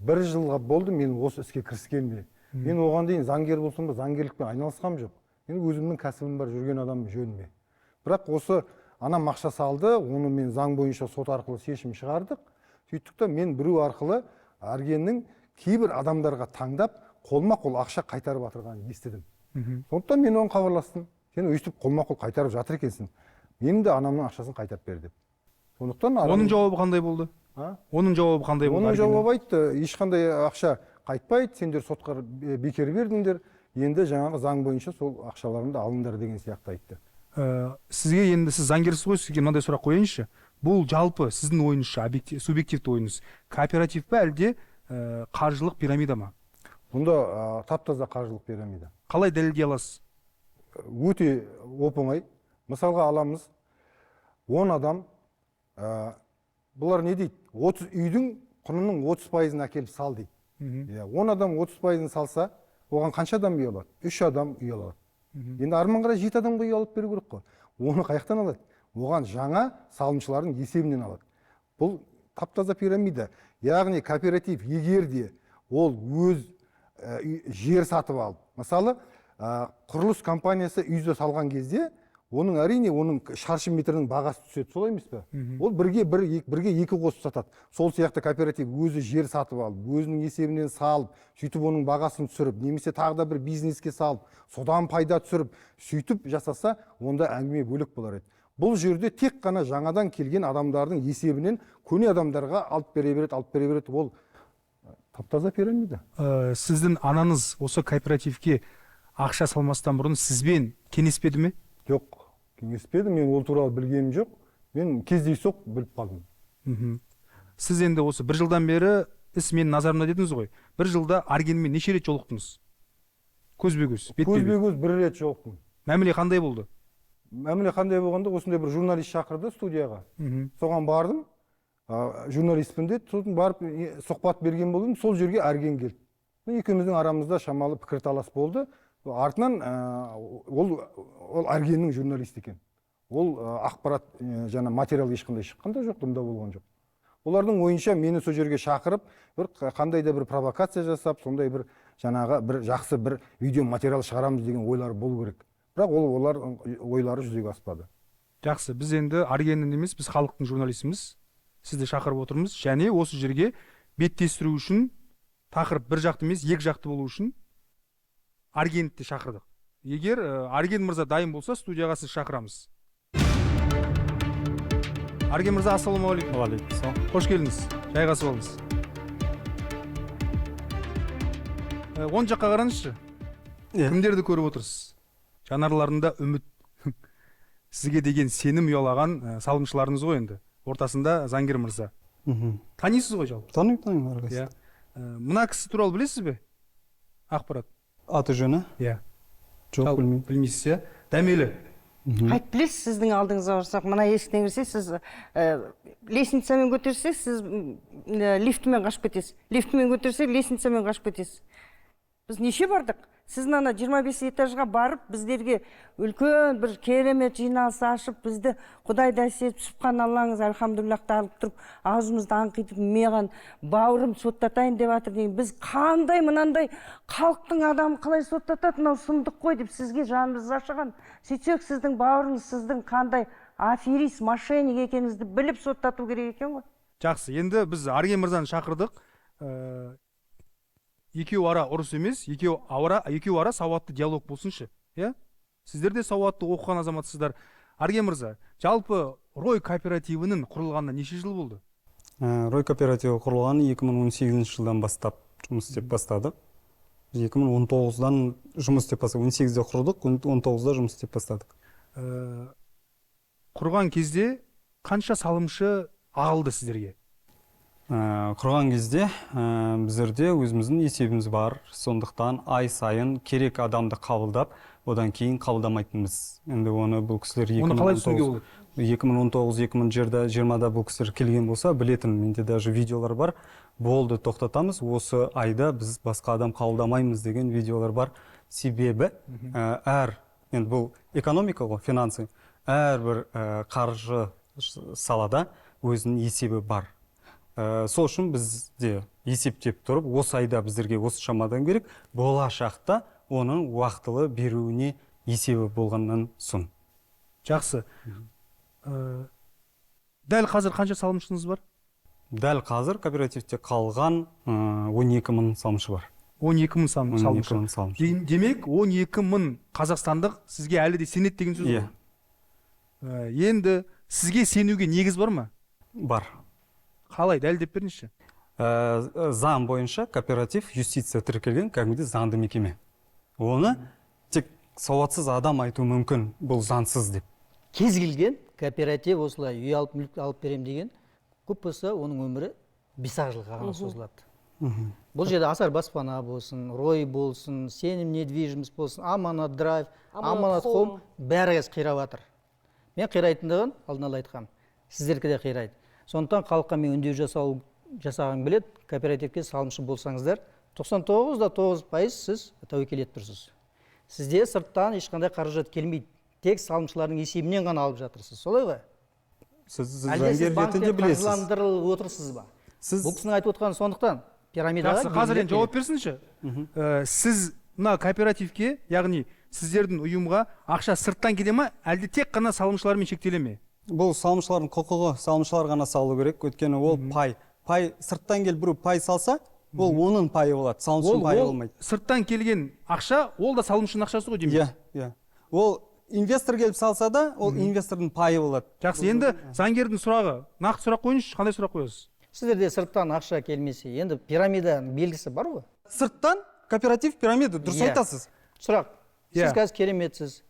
[SPEAKER 15] Бір жылға болды мен осы іске кіріскенде. Мен оған дейін заңгер болсам да заңгерлікпен айналысқам жоқ. Мен өзімнің кәсібім бар, жүрген адамым жөніме. Бірақ осы анам ақша салды, оны мен заң бойынша сот арқылы шешім шығардық. Сөйттік та мен біреу арқылы Аргеннің кейбір адамдарға таңдап қолма-қол ақша қайтарып жатырғанын естідім. Сондықтан мен оған хабарластым. Сен өйстіп қолма-қол қайтарып жатыр екенсің. Менің де анамның ақшасын қайтарып бер деп. Сондықтан
[SPEAKER 1] оның жауабы қандай болды? Оның жауабы қандай болды?
[SPEAKER 15] Оның жауабы айтты, ешқандай ақша қайтпайды, сендер сотқа бекер бердіңдер, енді жаңағы заң бойынша сол ақшаларыңды алыңдар деген сияқты айтты.
[SPEAKER 1] Сізге енді, сіз заңгерсіз ғой, сізге мынандай сұрақ қояйыншы. Бұл жалпы сіздің ойыңызша, субъективті ойыңыз, кооператив пе әлде қаржылық пирамида ма?
[SPEAKER 15] Бұнда тап-таза қаржылық пирамида.
[SPEAKER 1] Қалай дәлелдей аласыз?
[SPEAKER 15] Өте оп-оңай. Мысалға аламыз, 10 адам, бұлар не дейді? 30 үйдің құнының 30%-ын әкеліп сал дейді. 10 адам 30%-ын салса, оған қанша адам үй алады? 3 адам үй алады. Енді арман қарай 7 адамға үй алып беру керек қой. Оны қаяқтан алады? Оған жаңа салымшылардың есебінен алады. Бұл тап-таза пирамида. Яғни кооператив егер де ол өз жер сатып алып, мысалы, құрылыс компаниясы үйді салған кезде, оның әрине оның шаршы метрінің бағасы түседі, солай емес пе? Ол бірге бір, бірге екі қосып сатады. Сол сияқты кооператив өзі жер сатып алып, өзінің есебінен салып, сөйтіп оның бағасын түсіріп, немесе тағы да бір бизнеске салып, содан пайда түсіріп, сөйтіп жасаса, онда әңгіме бөлек болар еді. Бұл жерде тек қана жаңадан келген адамдардың есебінен көне адамдарға алып бере береді, алып бере береді. Ол тап-таза пирамида.
[SPEAKER 1] Сіздің анаңыз осы кооперативке ақша салмастан бұрын сізбен кеңеспеді ме?
[SPEAKER 15] Жоқ, кеңеспеді. Мен ол туралы білгенім жоқ. Мен кездейсоқ біліп қалдым.
[SPEAKER 1] Сіз енді осы бір жылдан бері іс менің назарымда дедіңіз ғой. Бір жылда Аргенмен неше рет жолықтыңыз? Көзбе-көз, бетпе-бет.
[SPEAKER 15] Көзбе-көз бір рет жолықтым.
[SPEAKER 1] Мәміле қандай болды?
[SPEAKER 15] Мәміле қандай болғанда, осындай бір журналист шақырды студияға. Соған бардым. Журналистпін деді. Сосын барып сұхбат берген болдым. Сол жерге Арген келді. Екеуміздің арамызда шамалы пікірталас болды. Артынан ол Аргеннің журналисті екен. Ол ақпарат, жаңа материал ешқандай шыққан да жоқ, дымда болған жоқ. Олардың ойынша мені сол жерге шақырып, бір қандай да бір провокация жасап, сондай бір жаңағы бір жақсы бір видео материал шығарамыз деген ойлары болу керек. Бірақ олар ойлары жүзеге аспады.
[SPEAKER 1] Жақсы, біз енді Аргеннің емес, біз халықтың журналистіміз. Сізді шақырып отырмыз және осы жерге беттестіру үшін, тақырып бір жақты емес, екі жақты болу үшін Аргенді де шақырдық. Егер Арген мырза дайын болса, студияға сіз шақырамыз. Арген мырза, ассалаумағалейкум.
[SPEAKER 5] Уағалейкум.
[SPEAKER 1] Қош келдіңіз, жайғасып алыңыз. Оң жаққа қараңызшы. Кімдерді көріп отырсыз? Жанарларында үміт, сізге деген сенім ұялаған салымшыларыңыз ғой енді. Ортасында заңгер мырза. Танисыз ғой жалпы?
[SPEAKER 5] Танимын, танимын әрқайсысын.
[SPEAKER 1] Иә. Мына кісі туралы білесіз бе? Ақпарат.
[SPEAKER 5] Аты жөні?
[SPEAKER 1] Иә.
[SPEAKER 5] Жоқ, білмеймін.
[SPEAKER 1] Білмейсіз, иә? Дәмелі.
[SPEAKER 3] Қайтып білесіз, сіздің алдыңызға барсақ, мына есіктен кірсе, сіз лестницамен көтерсе, сіз лифтімен қашып кетесіз. Лифтімен көтерсе, лестницамен қашып кетесіз. Біз неше бардық? Сіздің ана 25 этажға барып, біздерге үлкен бір керемет жиналыс ашып, бізді Құдай да сетіп, сұбхан Аллаңыз, альхамдулиллахты алып тұрып, аузымызды аңқитып, маған бауырым соттатайын деп жатыр деген. Біз қандай мынандай халықтың адамы қалай соттатады, мынау сұмдық қой деп сізге жанымыз ашыған. Сөйтсек, сіздің бауырыңыз, сіздің қандай аферист, мошенник екеніңізді біліп соттату керек екен ғой.
[SPEAKER 1] Жақсы, енді біз Арген мырзаны шақырдық. Екеу ара ұрыс емес, екеу ара сауатты диалог болсыншы, иә? Сіздер де сауатты оқыған азаматсыздар. Арген мырза, жалпы Рой кооперативінің құрылғанына неше жыл болды?
[SPEAKER 5] Рой кооперативі құрылғаны 2018 жылдан бастап жұмыс істеп бастадық. 2019-дан жұмыс істеп бастадық. 18-де құрдық, 19-да жұмыс істеп бастадық.
[SPEAKER 1] Құрған кезде қанша салымшы ағылды сіздерге?
[SPEAKER 5] Құрған кезде біздерде өзіміздің есебіміз бар, сондықтан ай сайын керек адамды қабылдап, одан кейін қабылдамайтынбыз. Енді оны бұл кісілер 2019-2020-да бұл кісілер келген болса, білетін, менде даже видеолар бар, болды, тоқтатамыз, осы айда біз басқа адам қабылдамаймыз деген видеолар бар. Себебі әр, енді бұл экономика ғой, финансы, әрбір қаржы салада өзінің есебі бар. Сол үшін бізде есептеп тұрып, осы айда біздерге осы шамадан керек, болашақта оның уақытылы беруіне есебі болғаннан соң.
[SPEAKER 1] Жақсы. Дәл қазір қанша салымшыңыз бар?
[SPEAKER 5] Дәл қазір кооперативте қалған 12 мың салымшы бар.
[SPEAKER 1] 12 мың салымшы. Демек, 12 мың қазақстандық сізге әлі де сенеді деген сөз ғой? Енді сізге сенуге негіз бар ма?
[SPEAKER 5] Бар.
[SPEAKER 1] Қалай, дәлелдеп беріңізші?
[SPEAKER 5] Заң бойынша кооператив юстиция тіркелген кәдімгідей заңды мекеме. Оны тек сауатсыз адам айтуы мүмкін, бұл заңсыз деп.
[SPEAKER 6] Кез келген кооператив осылай үй алып, мүлік алып берем деген, көп болса оның өмірі 5-ақ жылға ғана созылады. Бұл жерде Асар баспана болсын, Рой болсын, Сенім недвижимость болсын, Аманат драйв, Аманат хом, бәрі қазір қирап жатыр. Мен қирайтындығын алдын ала айтқам. Сіздердікі де қирайды. Сондықтан халыққа мен үндеу жасағым келеді, кооперативке салымшы болсаңыздар, 99,9% сіз тәуекел етіп тұрсыз. Сізде сырттан ешқандай қаражат келмейді. Тек салымшылардың есебінен ғана алып жатырсыз. Солай ғой?
[SPEAKER 5] Сіз заңгер ретінде білесіз.
[SPEAKER 6] Қаржыландырылып отырсыз ба? Бұл кісінің айтып отырғаны сондықтан пирамидаға.
[SPEAKER 1] Жақсы, қазір енді жауап берсінші. Сіз мына кооперативке, яғни сіздердің ұйымға ақша сырттан келе ме, әлде тек қана салымшылармен шектеле ме?
[SPEAKER 5] Бұл салымшылардың құқығы, салымшылар ғана салу керек, өйткені ол пай. Пай сырттан келіп біреу пай салса, ол оның пайы болады, салымшының пайы болмайды.
[SPEAKER 1] Сырттан келген ақша, ол да салымшының ақшасы ғой демек.
[SPEAKER 5] Иә, иә. Ол инвестор келіп салса да, ол инвестордың пайы болады.
[SPEAKER 1] Жақсы, енді заңгердің сұрағы, нақты сұрақ қойыңызшы, қандай сұрақ қоясыз?
[SPEAKER 6] Сіздерде сырттан ақша келмесе, енді пирамиданың белгісі бар ғой?
[SPEAKER 5] Сырттан кооператив пирамида, дұрыс айтасыз.
[SPEAKER 6] Сұрақ, сіз қазір кереметсіз.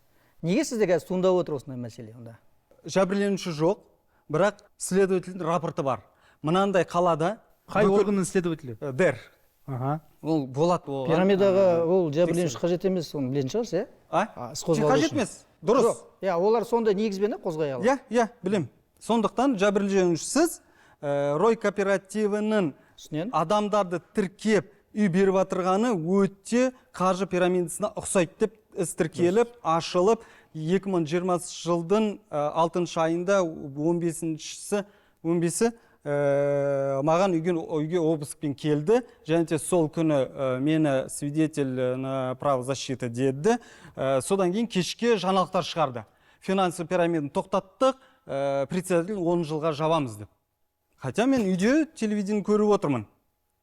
[SPEAKER 6] Неге сізде қазір туындап отыр осындай мәселе онда?
[SPEAKER 5] Жәбірленуші жоқ, бірақ следовательдің рапорты бар. Мынандай қалада...
[SPEAKER 1] Қай органның следователі?
[SPEAKER 5] ДЭР. Ол болады оған.
[SPEAKER 6] Пирамидаға ол жәбірленуші қажет емес, оны білетін шығарсыз,
[SPEAKER 5] иә? Қажет емес, дұрыс.
[SPEAKER 6] Иә, олар сондай негізбен қозғай алады.
[SPEAKER 5] Иә, иә, білем. Сондықтан жәбірленушісіз Рой кооперативінің адамдарды тіркеп үй беріп жатырғаны өте қаржы пирамидасына ұқсайды деп іс тіркеліп, ашылып, 2020 жылдың 6 айында 15-ші маған үйге обыскпен келді. Және де сол күні мені свидетель на право защиты деді. Содан кейін кешке жаңалықтар шығарды. Финансовый пирамиданы тоқтаттық, председатель 10 жылға жабамыз деп. Хотя мен үйде телевидение көріп отырмын,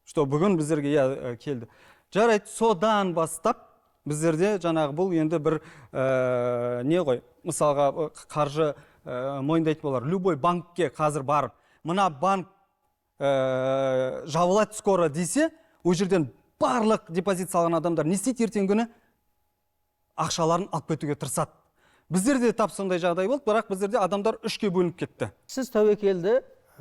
[SPEAKER 5] что бүгін біздерге, иә, келді. Жарайды, содан бастап біздерде жаңағы бұл енді бір не ғой, мысалға, қаржы мойындайтын болар. Любой банкке қазір барып, мына банк жабылады скоро десе, ол жерден барлық депозит салған адамдар не істейді? Ертеңгі күні ақшаларын алып кетуге тырысады. Біздерде тап сондай жағдай болды, бірақ біздерде адамдар үшке бөлініп кетті.
[SPEAKER 6] Сіз тәуекелді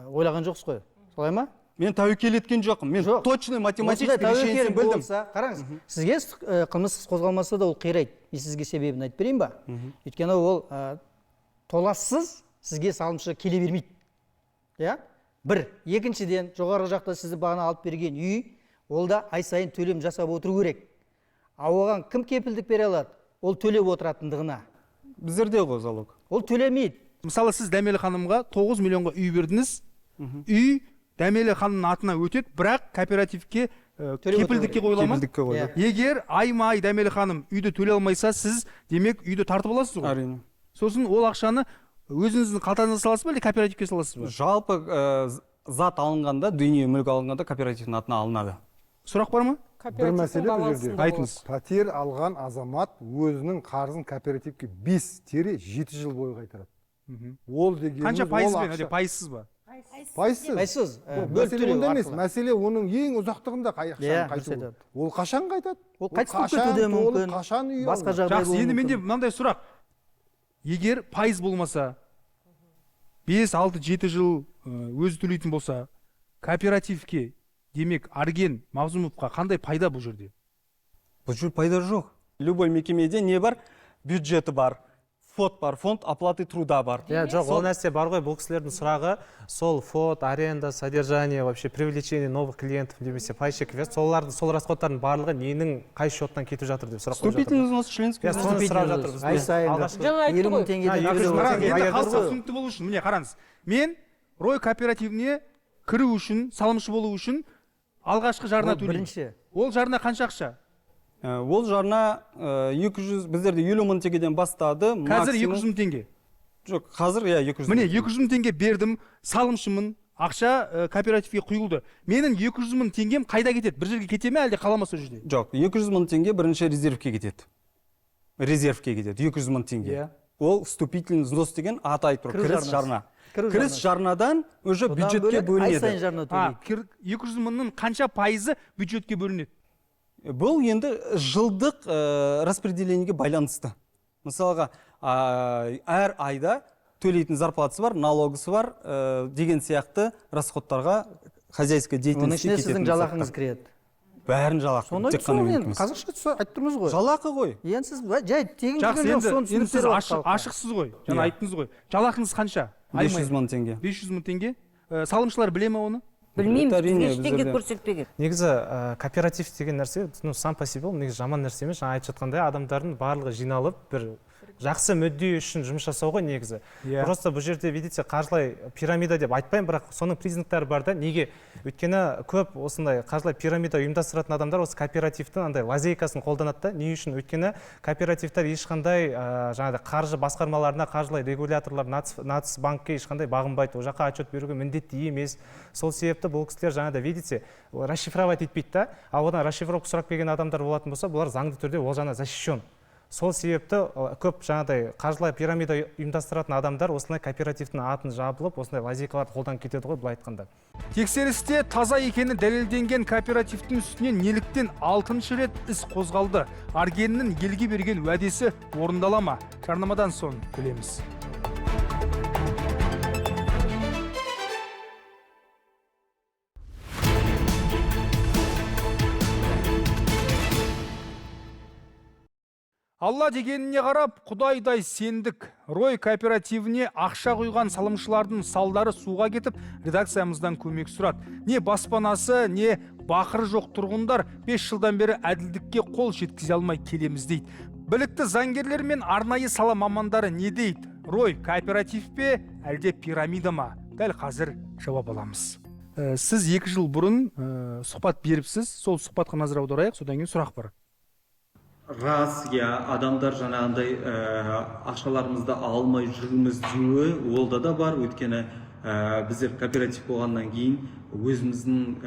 [SPEAKER 6] ойлаған жоқсыз ғой, солай ма?
[SPEAKER 5] Мен тәуекел еткен жоқпын, мен точный математический
[SPEAKER 6] Осындай тәуекел
[SPEAKER 5] решениесін білдім.
[SPEAKER 6] Болса, қараңыз, сізге қылмыс іс қозғалмаса да, ол қирайды. Мен сізге себебін айтып берейін ба? Өйткені ол толассыз сізге салымшы келе бермейді. Иә? Бір. Екіншіден, жоғарғы жақта сізді бағана алып берген үй, ол да ай сайын төлем жасап отыру керек. А оған кім кепілдік бере алады? Ол төлеп отыратындығына.
[SPEAKER 5] Біздерде ғой залог.
[SPEAKER 6] Ол төлемейді.
[SPEAKER 1] Мысалы, сіз Дәмелі ханымға 9 миллионға үй бердіңіз. Үй Дәмелі ханымның атына өтеді, бірақ кооперативке
[SPEAKER 6] Төлеп
[SPEAKER 1] кепілдікке
[SPEAKER 6] отыру керек.
[SPEAKER 1] қойыла ма?
[SPEAKER 5] Кепілдікке қойылады.
[SPEAKER 6] Иә.
[SPEAKER 1] Егер айма-ай Дәмелі ханым үйді төлей алмайса, сіз демек үйді тартып аласыз ғой?
[SPEAKER 5] Әрине.
[SPEAKER 1] Сосын ол ақшаны өзіңіздің қалтаңызға саласыз ба, әлде кооперативке саласыз ба?
[SPEAKER 5] Жалпы зат алынғанда, дүние мүлік алынғанда кооперативтің атына алынады.
[SPEAKER 1] Сұрақ бар ма?
[SPEAKER 15] Бір мәселе бұл жерде.
[SPEAKER 1] Айтыңыз.
[SPEAKER 15] Пәтер алған азамат өзінің қарызын кооперативке 5-7 жыл бойы қайтарады. Ол дегеніміз
[SPEAKER 1] Қанша
[SPEAKER 15] ол
[SPEAKER 1] пайызбен,
[SPEAKER 15] ақша-
[SPEAKER 1] әлде пайызсыз ба?
[SPEAKER 15] Пайызсыз.
[SPEAKER 6] Пайызсыз,
[SPEAKER 15] Жоқ,
[SPEAKER 6] бөліп
[SPEAKER 15] мәселе
[SPEAKER 6] төлеу
[SPEAKER 15] онда емес.
[SPEAKER 6] арқылы.
[SPEAKER 15] Мәселе оның ең ұзақтығында қай ақшаны
[SPEAKER 6] Иә, дұрыс
[SPEAKER 15] қайту.
[SPEAKER 6] айтады.
[SPEAKER 15] Ол қашан қайтады?
[SPEAKER 6] Ол қайтыс болып
[SPEAKER 15] қашан
[SPEAKER 6] кетуі де
[SPEAKER 15] толып,
[SPEAKER 6] мүмкін.
[SPEAKER 15] қашан үй
[SPEAKER 6] Басқа
[SPEAKER 15] алынады?
[SPEAKER 6] жағдай
[SPEAKER 1] Жақсы,
[SPEAKER 6] болуы
[SPEAKER 1] енді менде
[SPEAKER 6] мүмкін.
[SPEAKER 1] мынандай сұрақ. Егер пайыз болмаса, 5, 6, 7 жыл өзі төлейтін болса, кооперативке, демек Арген Мағзумовқа қандай пайда бұл жерде?
[SPEAKER 5] Бұл жерде пайда жоқ. Любой мекемеде не бар? Бюджеті бар, ФОТ бар, фонд оплаты труда бар.
[SPEAKER 16] Иә, жоқ, ол нәрсе бар ғой, бұл кісілердің сұрағы сол ФОТ, аренда, содержание, вообще привлечение новых клиентов немесе пайщиков, иә, солардың, сол расходтардың барлығы ненің қай счеттан кетіп жатыр деп сұрақ қойып жатыр.
[SPEAKER 5] Вступительный взнос, членский
[SPEAKER 16] Иә,
[SPEAKER 5] взнос.
[SPEAKER 16] соны сұрап жатыр біз.
[SPEAKER 6] Ай сайын
[SPEAKER 16] Алғашқы-
[SPEAKER 14] Жаңа айтты
[SPEAKER 6] 50 мың
[SPEAKER 14] ғой.
[SPEAKER 6] теңгеден
[SPEAKER 16] А, 200
[SPEAKER 6] төлеп
[SPEAKER 16] мың
[SPEAKER 6] отырады.
[SPEAKER 16] теңге.
[SPEAKER 1] Енді
[SPEAKER 16] Егер
[SPEAKER 1] халыққа
[SPEAKER 16] ғой.
[SPEAKER 1] түсінікті болу үшін, міне қараңыз. Мен Рой кооперативіне кіру үшін, салымшы болу үшін алғашқы жарна
[SPEAKER 6] Ол
[SPEAKER 1] төлеймін.
[SPEAKER 6] бірінші.
[SPEAKER 1] Ол жарна қанша ақша?
[SPEAKER 5] Ол жарна 200, біздерде 50 мың теңгеден бастады.
[SPEAKER 1] Қазір
[SPEAKER 5] максимум-
[SPEAKER 1] 200 мың теңге.
[SPEAKER 5] Жоқ, қазір иә 200
[SPEAKER 1] Міне
[SPEAKER 5] мың.
[SPEAKER 1] 200 мың теңге бердім, салымшымын, ақша кооперативке құйылды. Менің 200 мың теңгем қайда кетеді? Бір жерге кете ме, әлде қала ма сол жерде?
[SPEAKER 5] Жоқ, 200 мың теңге бірінші резервке кетеді. Резервке кетеді 200 мың теңге.
[SPEAKER 1] Иә.
[SPEAKER 5] Ол вступительный взнос деген аты айтып тұр.
[SPEAKER 6] Кіру
[SPEAKER 5] Кіріс
[SPEAKER 6] жарнасы.
[SPEAKER 5] жарна.
[SPEAKER 6] Кіру
[SPEAKER 5] Кіріс
[SPEAKER 6] жарнасы.
[SPEAKER 5] жарнадан уже
[SPEAKER 6] Содан
[SPEAKER 5] бюджетке
[SPEAKER 6] бөлек ай
[SPEAKER 5] бөлінеді.
[SPEAKER 6] сайын жарна
[SPEAKER 1] А,
[SPEAKER 6] төлейді.
[SPEAKER 1] 200 мыңның қанша пайызы бюджетке бөлінеді?
[SPEAKER 5] Бұл енді жылдық распределениеге байланысты. Мысалға, әр айда төлейтін зарплатасы бар, налогысы бар, деген сияқты расходтарға, хозяйская
[SPEAKER 6] Оның
[SPEAKER 5] деятельностьке
[SPEAKER 6] ішіне сіздің
[SPEAKER 5] кететін
[SPEAKER 6] жалақыңыз
[SPEAKER 5] заттар.
[SPEAKER 6] кіреді.
[SPEAKER 5] Бәрін жалақы.
[SPEAKER 6] Соны
[SPEAKER 5] Тек қана
[SPEAKER 6] сол
[SPEAKER 5] менікі
[SPEAKER 6] енді
[SPEAKER 5] емес.
[SPEAKER 6] қазақша айтып тұрмыз ғой.
[SPEAKER 5] Жалақы ғой.
[SPEAKER 6] Енді сіз жай тегін
[SPEAKER 1] Жақсы,
[SPEAKER 6] жүрген жоқ,
[SPEAKER 1] енді,
[SPEAKER 6] соны
[SPEAKER 1] енді сіз
[SPEAKER 6] түсініп беріп
[SPEAKER 1] ашық,
[SPEAKER 6] халыққа.
[SPEAKER 1] ашықсыз ғой. Жаңа
[SPEAKER 5] Иә.
[SPEAKER 1] айттыңыз ғой. Жалақыңыз қанша?
[SPEAKER 5] 500 мың теңге.
[SPEAKER 1] 500 мың теңге. Салымшылар біле ме оны?
[SPEAKER 8] Білмейміз,
[SPEAKER 5] Әрине,
[SPEAKER 8] бізге ештеңе
[SPEAKER 5] біздерде.
[SPEAKER 8] көрсетпеген.
[SPEAKER 16] Негізі кооператив деген нәрсе, ну, сам по себе ол негізі жаман нәрсе емес. Жаңа айтып жатқандай, адамдардың барлығы жиналып бір жақсы мүдде үшін жұмыс жасау ғой негізі.
[SPEAKER 1] Иә.
[SPEAKER 16] Просто бұл жерде, видите, қаржылай пирамида деп айтпаймын, бірақ соның признактары бар да. Неге? Өйткені көп осындай қаржылай пирамида ұйымдастыратын адамдар осы кооперативтің андай лазейкасын қолданады да. Не үшін? Өйткені кооперативтер ешқандай жаңағыдай қаржы басқармаларына, қаржылай регуляторлар, Нацбанкке ешқандай бағынбайды. Ол жаққа отчет беруге міндетті емес. Сол себепті бұл кісілер жаңағыдай, видите, расшифровать етпейді да. Ал одан расшифровка сұрап келген адамдар болатын болса, бұлар заңды түрде ол жағынан защищен. Сол себепті көп жаңағыдай қаржылай пирамида ұйымдастыратын адамдар осындай кооперативтің атын жабылып, осындай лазейкаларды қолданып кетеді ғой, былай айтқанда.
[SPEAKER 1] Тексерісте таза екені дәлелденген кооперативтің үстінен неліктен 6-шы рет іс қозғалды? Аргеннің елге берген уәдесі орындала ма? Жарнамадан соң білеміз. Алла дегеніне қарап, Құдайдай сендік. Рой кооперативіне ақша құйған салымшылардың салдары суға кетіп, редакциямыздан көмек сұрады. Не баспанасы, не бақыры жоқ тұрғындар 5 жылдан бері әділдікке қол жеткізе алмай келеміз дейді. Білікті заңгерлер мен арнайы сала мамандары не дейді? Рой кооператив пе, әлде пирамида ма? Дәл қазір жауап аламыз. Сіз 2 жыл бұрын сұхбат беріпсіз, сол сұхбатқа назар аударайық, содан кейін сұрақ бар.
[SPEAKER 5] Рас, иә, адамдар жаңағындай ақшаларымызды алмай жүрміз деуі ол да бар. Өйткені біздер кооператив болғаннан кейін өзіміздің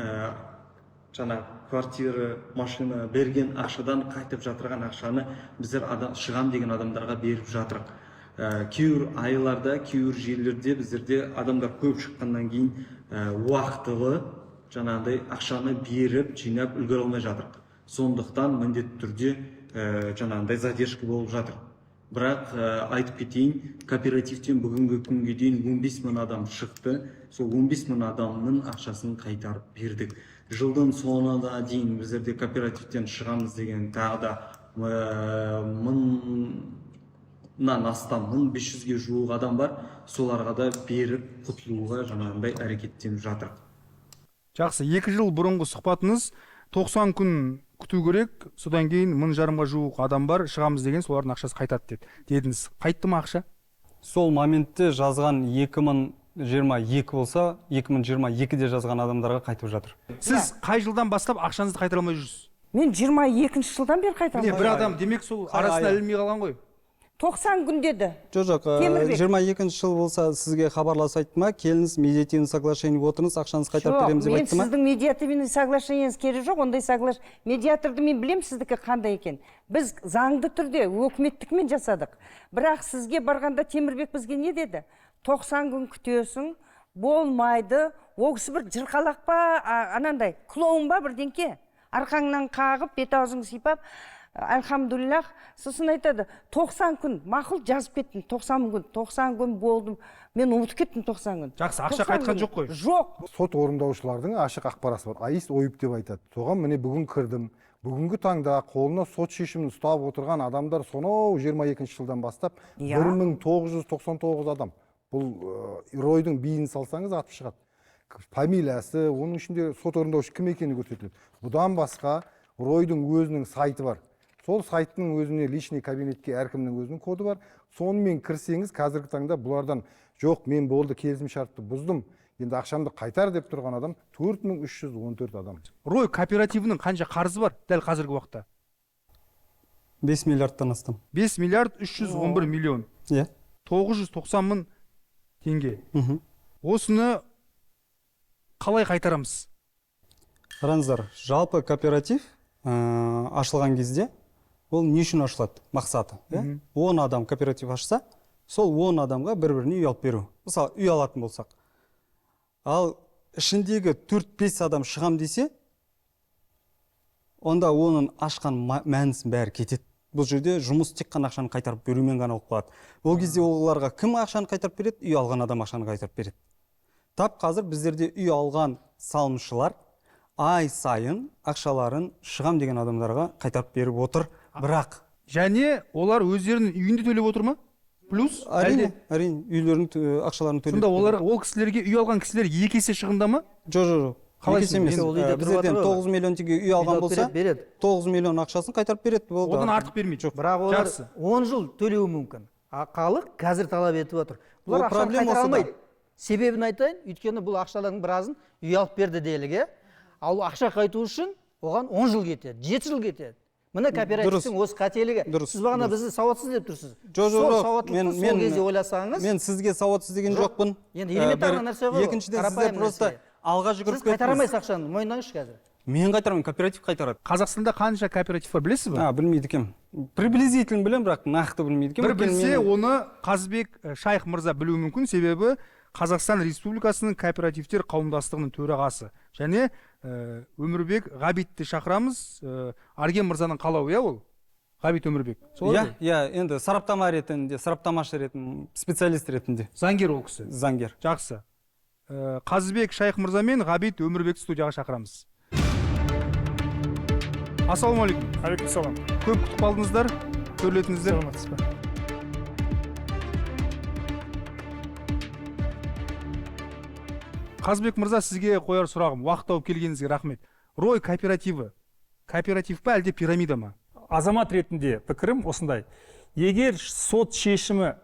[SPEAKER 5] жаңа квартира, машина берген ақшадан қайтып жатырған ақшаны біздер шығам деген адамдарға беріп жатырық. Кейбір айларда, кейбір жерлерде біздерде адамдар көп шыққаннан кейін уақытылы жаңағындай ақшаны беріп, жинап үлгере алмай жатырық. Сондықтан міндетті түрде жаңағындай задержка болып жатыр. Бірақ айтып кетейін, кооперативтен бүгінгі күнге дейін 15 мың адам шықты. Сол 15 мың адамның ақшасын қайтарып бердік. Жылдың соңына дейін біздерде кооперативтен шығамыз деген тағы да мыңнан астам, 1500-ге жуық адам бар. Соларға да беріп құтылуға жаңағындай әрекеттеніп жатыр.
[SPEAKER 1] Жақсы, 2 жыл бұрынғы сұхбатыңыз 90 күн күту керек, содан кейін 1500-ға жуық адам бар, шығамыз деген, солардың ақшасы қайтады дедіңіз. Қайтты ма ақша?
[SPEAKER 5] Сол моментте жазған 2022 болса, 2022-де жазған адамдарға қайтып жатыр.
[SPEAKER 1] Сіз қай жылдан бастап ақшаңызды қайтара алмай жүрсіз?
[SPEAKER 3] Мен 22 жылдан бері қайтара алмай.
[SPEAKER 1] Міне, бір адам, демек сол арасына ілінбей қалған ғой.
[SPEAKER 3] 90 күн деді.
[SPEAKER 5] Жоқ, 22 жыл болса сізге хабарласып айтты ма? Келіңіз, медиативный соглашение отырыңыз, ақшаңызды қайтарып береміз деп айтты ма?
[SPEAKER 3] Жоқ, мен сіздің медиативный соглашениеңіз керек жоқ, ондай соглаш... Медиаторды мен білем сіздікі қандай екен. Біз заңды түрде өкіметтікімен жасадық. Бірақ сізге барғанда Темірбек бізге не деді? 90 күн күтесің, болмайды. Ол кісі бір жырқалақ па, анандай, клоун ба бірдеңке. Арқаңнан қағып, бет аузың сипап, альхамдулиллах, сосын айтады, 90 күн, мақұл жазып кеттім, 90 күн, 90 күн болдым, мен ұмытып кеттім 90 күн.
[SPEAKER 1] Жақсы, ақша қайтқан жоқ қой?
[SPEAKER 3] Жоқ.
[SPEAKER 17] Сот орындаушылардың ашық ақпараты бар, АИС ОИБ деп айтады. Соған міне бүгін кірдім. Бүгінгі таңда қолына сот шешімін ұстап отырған адамдар сонау 22 жылдан бастап 1999 адам. Бұл ройдың биін салсаңыз атып шығады. Фамилиясы, оның ішінде сот орындаушы кім екені көрсетіледі. Бұдан басқа ройдың өзінің сайты бар. Сол сайттың өзіне личный кабинетке әркімнің өзінің коды бар. Сонымен кірсеңіз, қазіргі таңда бұлардан жоқ, мен болды, келісім шартты бұздым, енді ақшамды қайтар деп тұрған адам 4314 адам.
[SPEAKER 1] Рой кооперативінің қанша қарызы бар дәл қазіргі уақытта?
[SPEAKER 5] 5 миллиардтан астам.
[SPEAKER 1] 5 миллиард 311 миллион.
[SPEAKER 5] Иә.
[SPEAKER 1] 990 мың теңге. Осыны қалай қайтарамыз?
[SPEAKER 5] Қараңыздар, жалпы кооператив ашылған кезде ол не үшін ашылады? Мақсаты. 10 адам кооператив ашса, сол 10 адамға бір-біріне үй алып беру. Мысалы, үй алатын болсақ. Ал ішіндегі 4-5 адам шығам десе, онда оның ашқан мәнісін бәрі кетеді. Бұл жерде жұмыс тек қана ақшаны қайтарып берумен ғана болып қалады. Ол кезде оларға кім ақшаны қайтарып береді? Үй алған адам ақшаны қайтарып береді. Тап қазір біздерде үй алған салымшылар ай сайын ақшаларын шығам деген адамдарға қайтарып беріп отыр. Бірақ
[SPEAKER 1] және олар өздерінің үйінде төлеп отыр ма? Плюс
[SPEAKER 5] әрине, әрине, үйлерінің ақшаларын төлеп.
[SPEAKER 1] Сонда олар ол кісілерге, үй алған кісілер екі есе шығында ма?
[SPEAKER 5] Жоқ, жоқ, жоқ.
[SPEAKER 1] Қалай
[SPEAKER 5] екі есе емес. Біздерден 9 миллион теңге үй алған болса, 9 миллион ақшасын қайтарып береді.
[SPEAKER 1] Одан артық бермейді.
[SPEAKER 6] Жоқ. Бірақ олар 10 жыл төлеуі мүмкін. Халық қазір талап етіп отыр. Бұлар ақшаны қайтара алмайды. Себебін айтайын, өйткені бұл ақшалардың біразын үй алып берді делік, Ал ақша қайту үшін оған 10 жыл кетеді, 7 жыл кетеді. Міне кооперативтің осы қателігі. Сіз бағана бізді сауатсыз деп тұрсыз.
[SPEAKER 5] Жоқ,
[SPEAKER 6] сол сауаттылықты сол кезде ойласаңыз.
[SPEAKER 5] Мен сізге сауатсыз деген жоқпын.
[SPEAKER 6] Енді элементарный нәрсе ғой.
[SPEAKER 5] Екіншіден, сіздер просто алға жүгіріп
[SPEAKER 6] кеттіңіз. Сіз қайтара алмайсыз ақшаны, мойындаңызшы қазір.
[SPEAKER 5] Мен қайтарамын, кооператив қайтарады.
[SPEAKER 1] Қазақстанда қанша кооператив бар, білесіз бе?
[SPEAKER 5] Білмейді екенмін. Приблизительно білемін, бірақ нақты білмейді екенмін.
[SPEAKER 1] Бір білсе, оны Қазыбек Шайх мырза білуі мүмкін, себебі Қазақстан Республикасының кооперативтер қауымдастығының төрағасы. Және Өмірбек Ғабитті шақырамыз. Арген мырзаның қалауы, иә ол? Ғабит Өмірбек.
[SPEAKER 5] Иә, иә, енді сараптама ретінде, сараптамашы ретінде, специалист ретінде.
[SPEAKER 1] Заңгер ол кісі.
[SPEAKER 5] Заңгер.
[SPEAKER 1] Жақсы. Қазыбек Шайх мырза мен Ғабит Өмірбекті студияға шақырамыз. Ассалаумағалейкум.
[SPEAKER 18] Алейкум.
[SPEAKER 1] Көп күтіп қалдыңыздар, төрлетіңіздер.
[SPEAKER 18] Саламатсыз ба?
[SPEAKER 1] Қазыбек мырза, сізге қояр сұрағым, уақыт тауып келгеніңізге рахмет. Рой кооперативі, кооператив па әлде пирамида ма?
[SPEAKER 18] Азамат ретінде пікірім осындай. Егер сот шешімі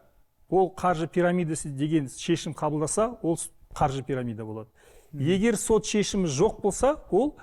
[SPEAKER 18] ол қаржы пирамидасы деген шешім қабылдаса, ол қаржы пирамида болады. Егер сот шешімі жоқ болса, ол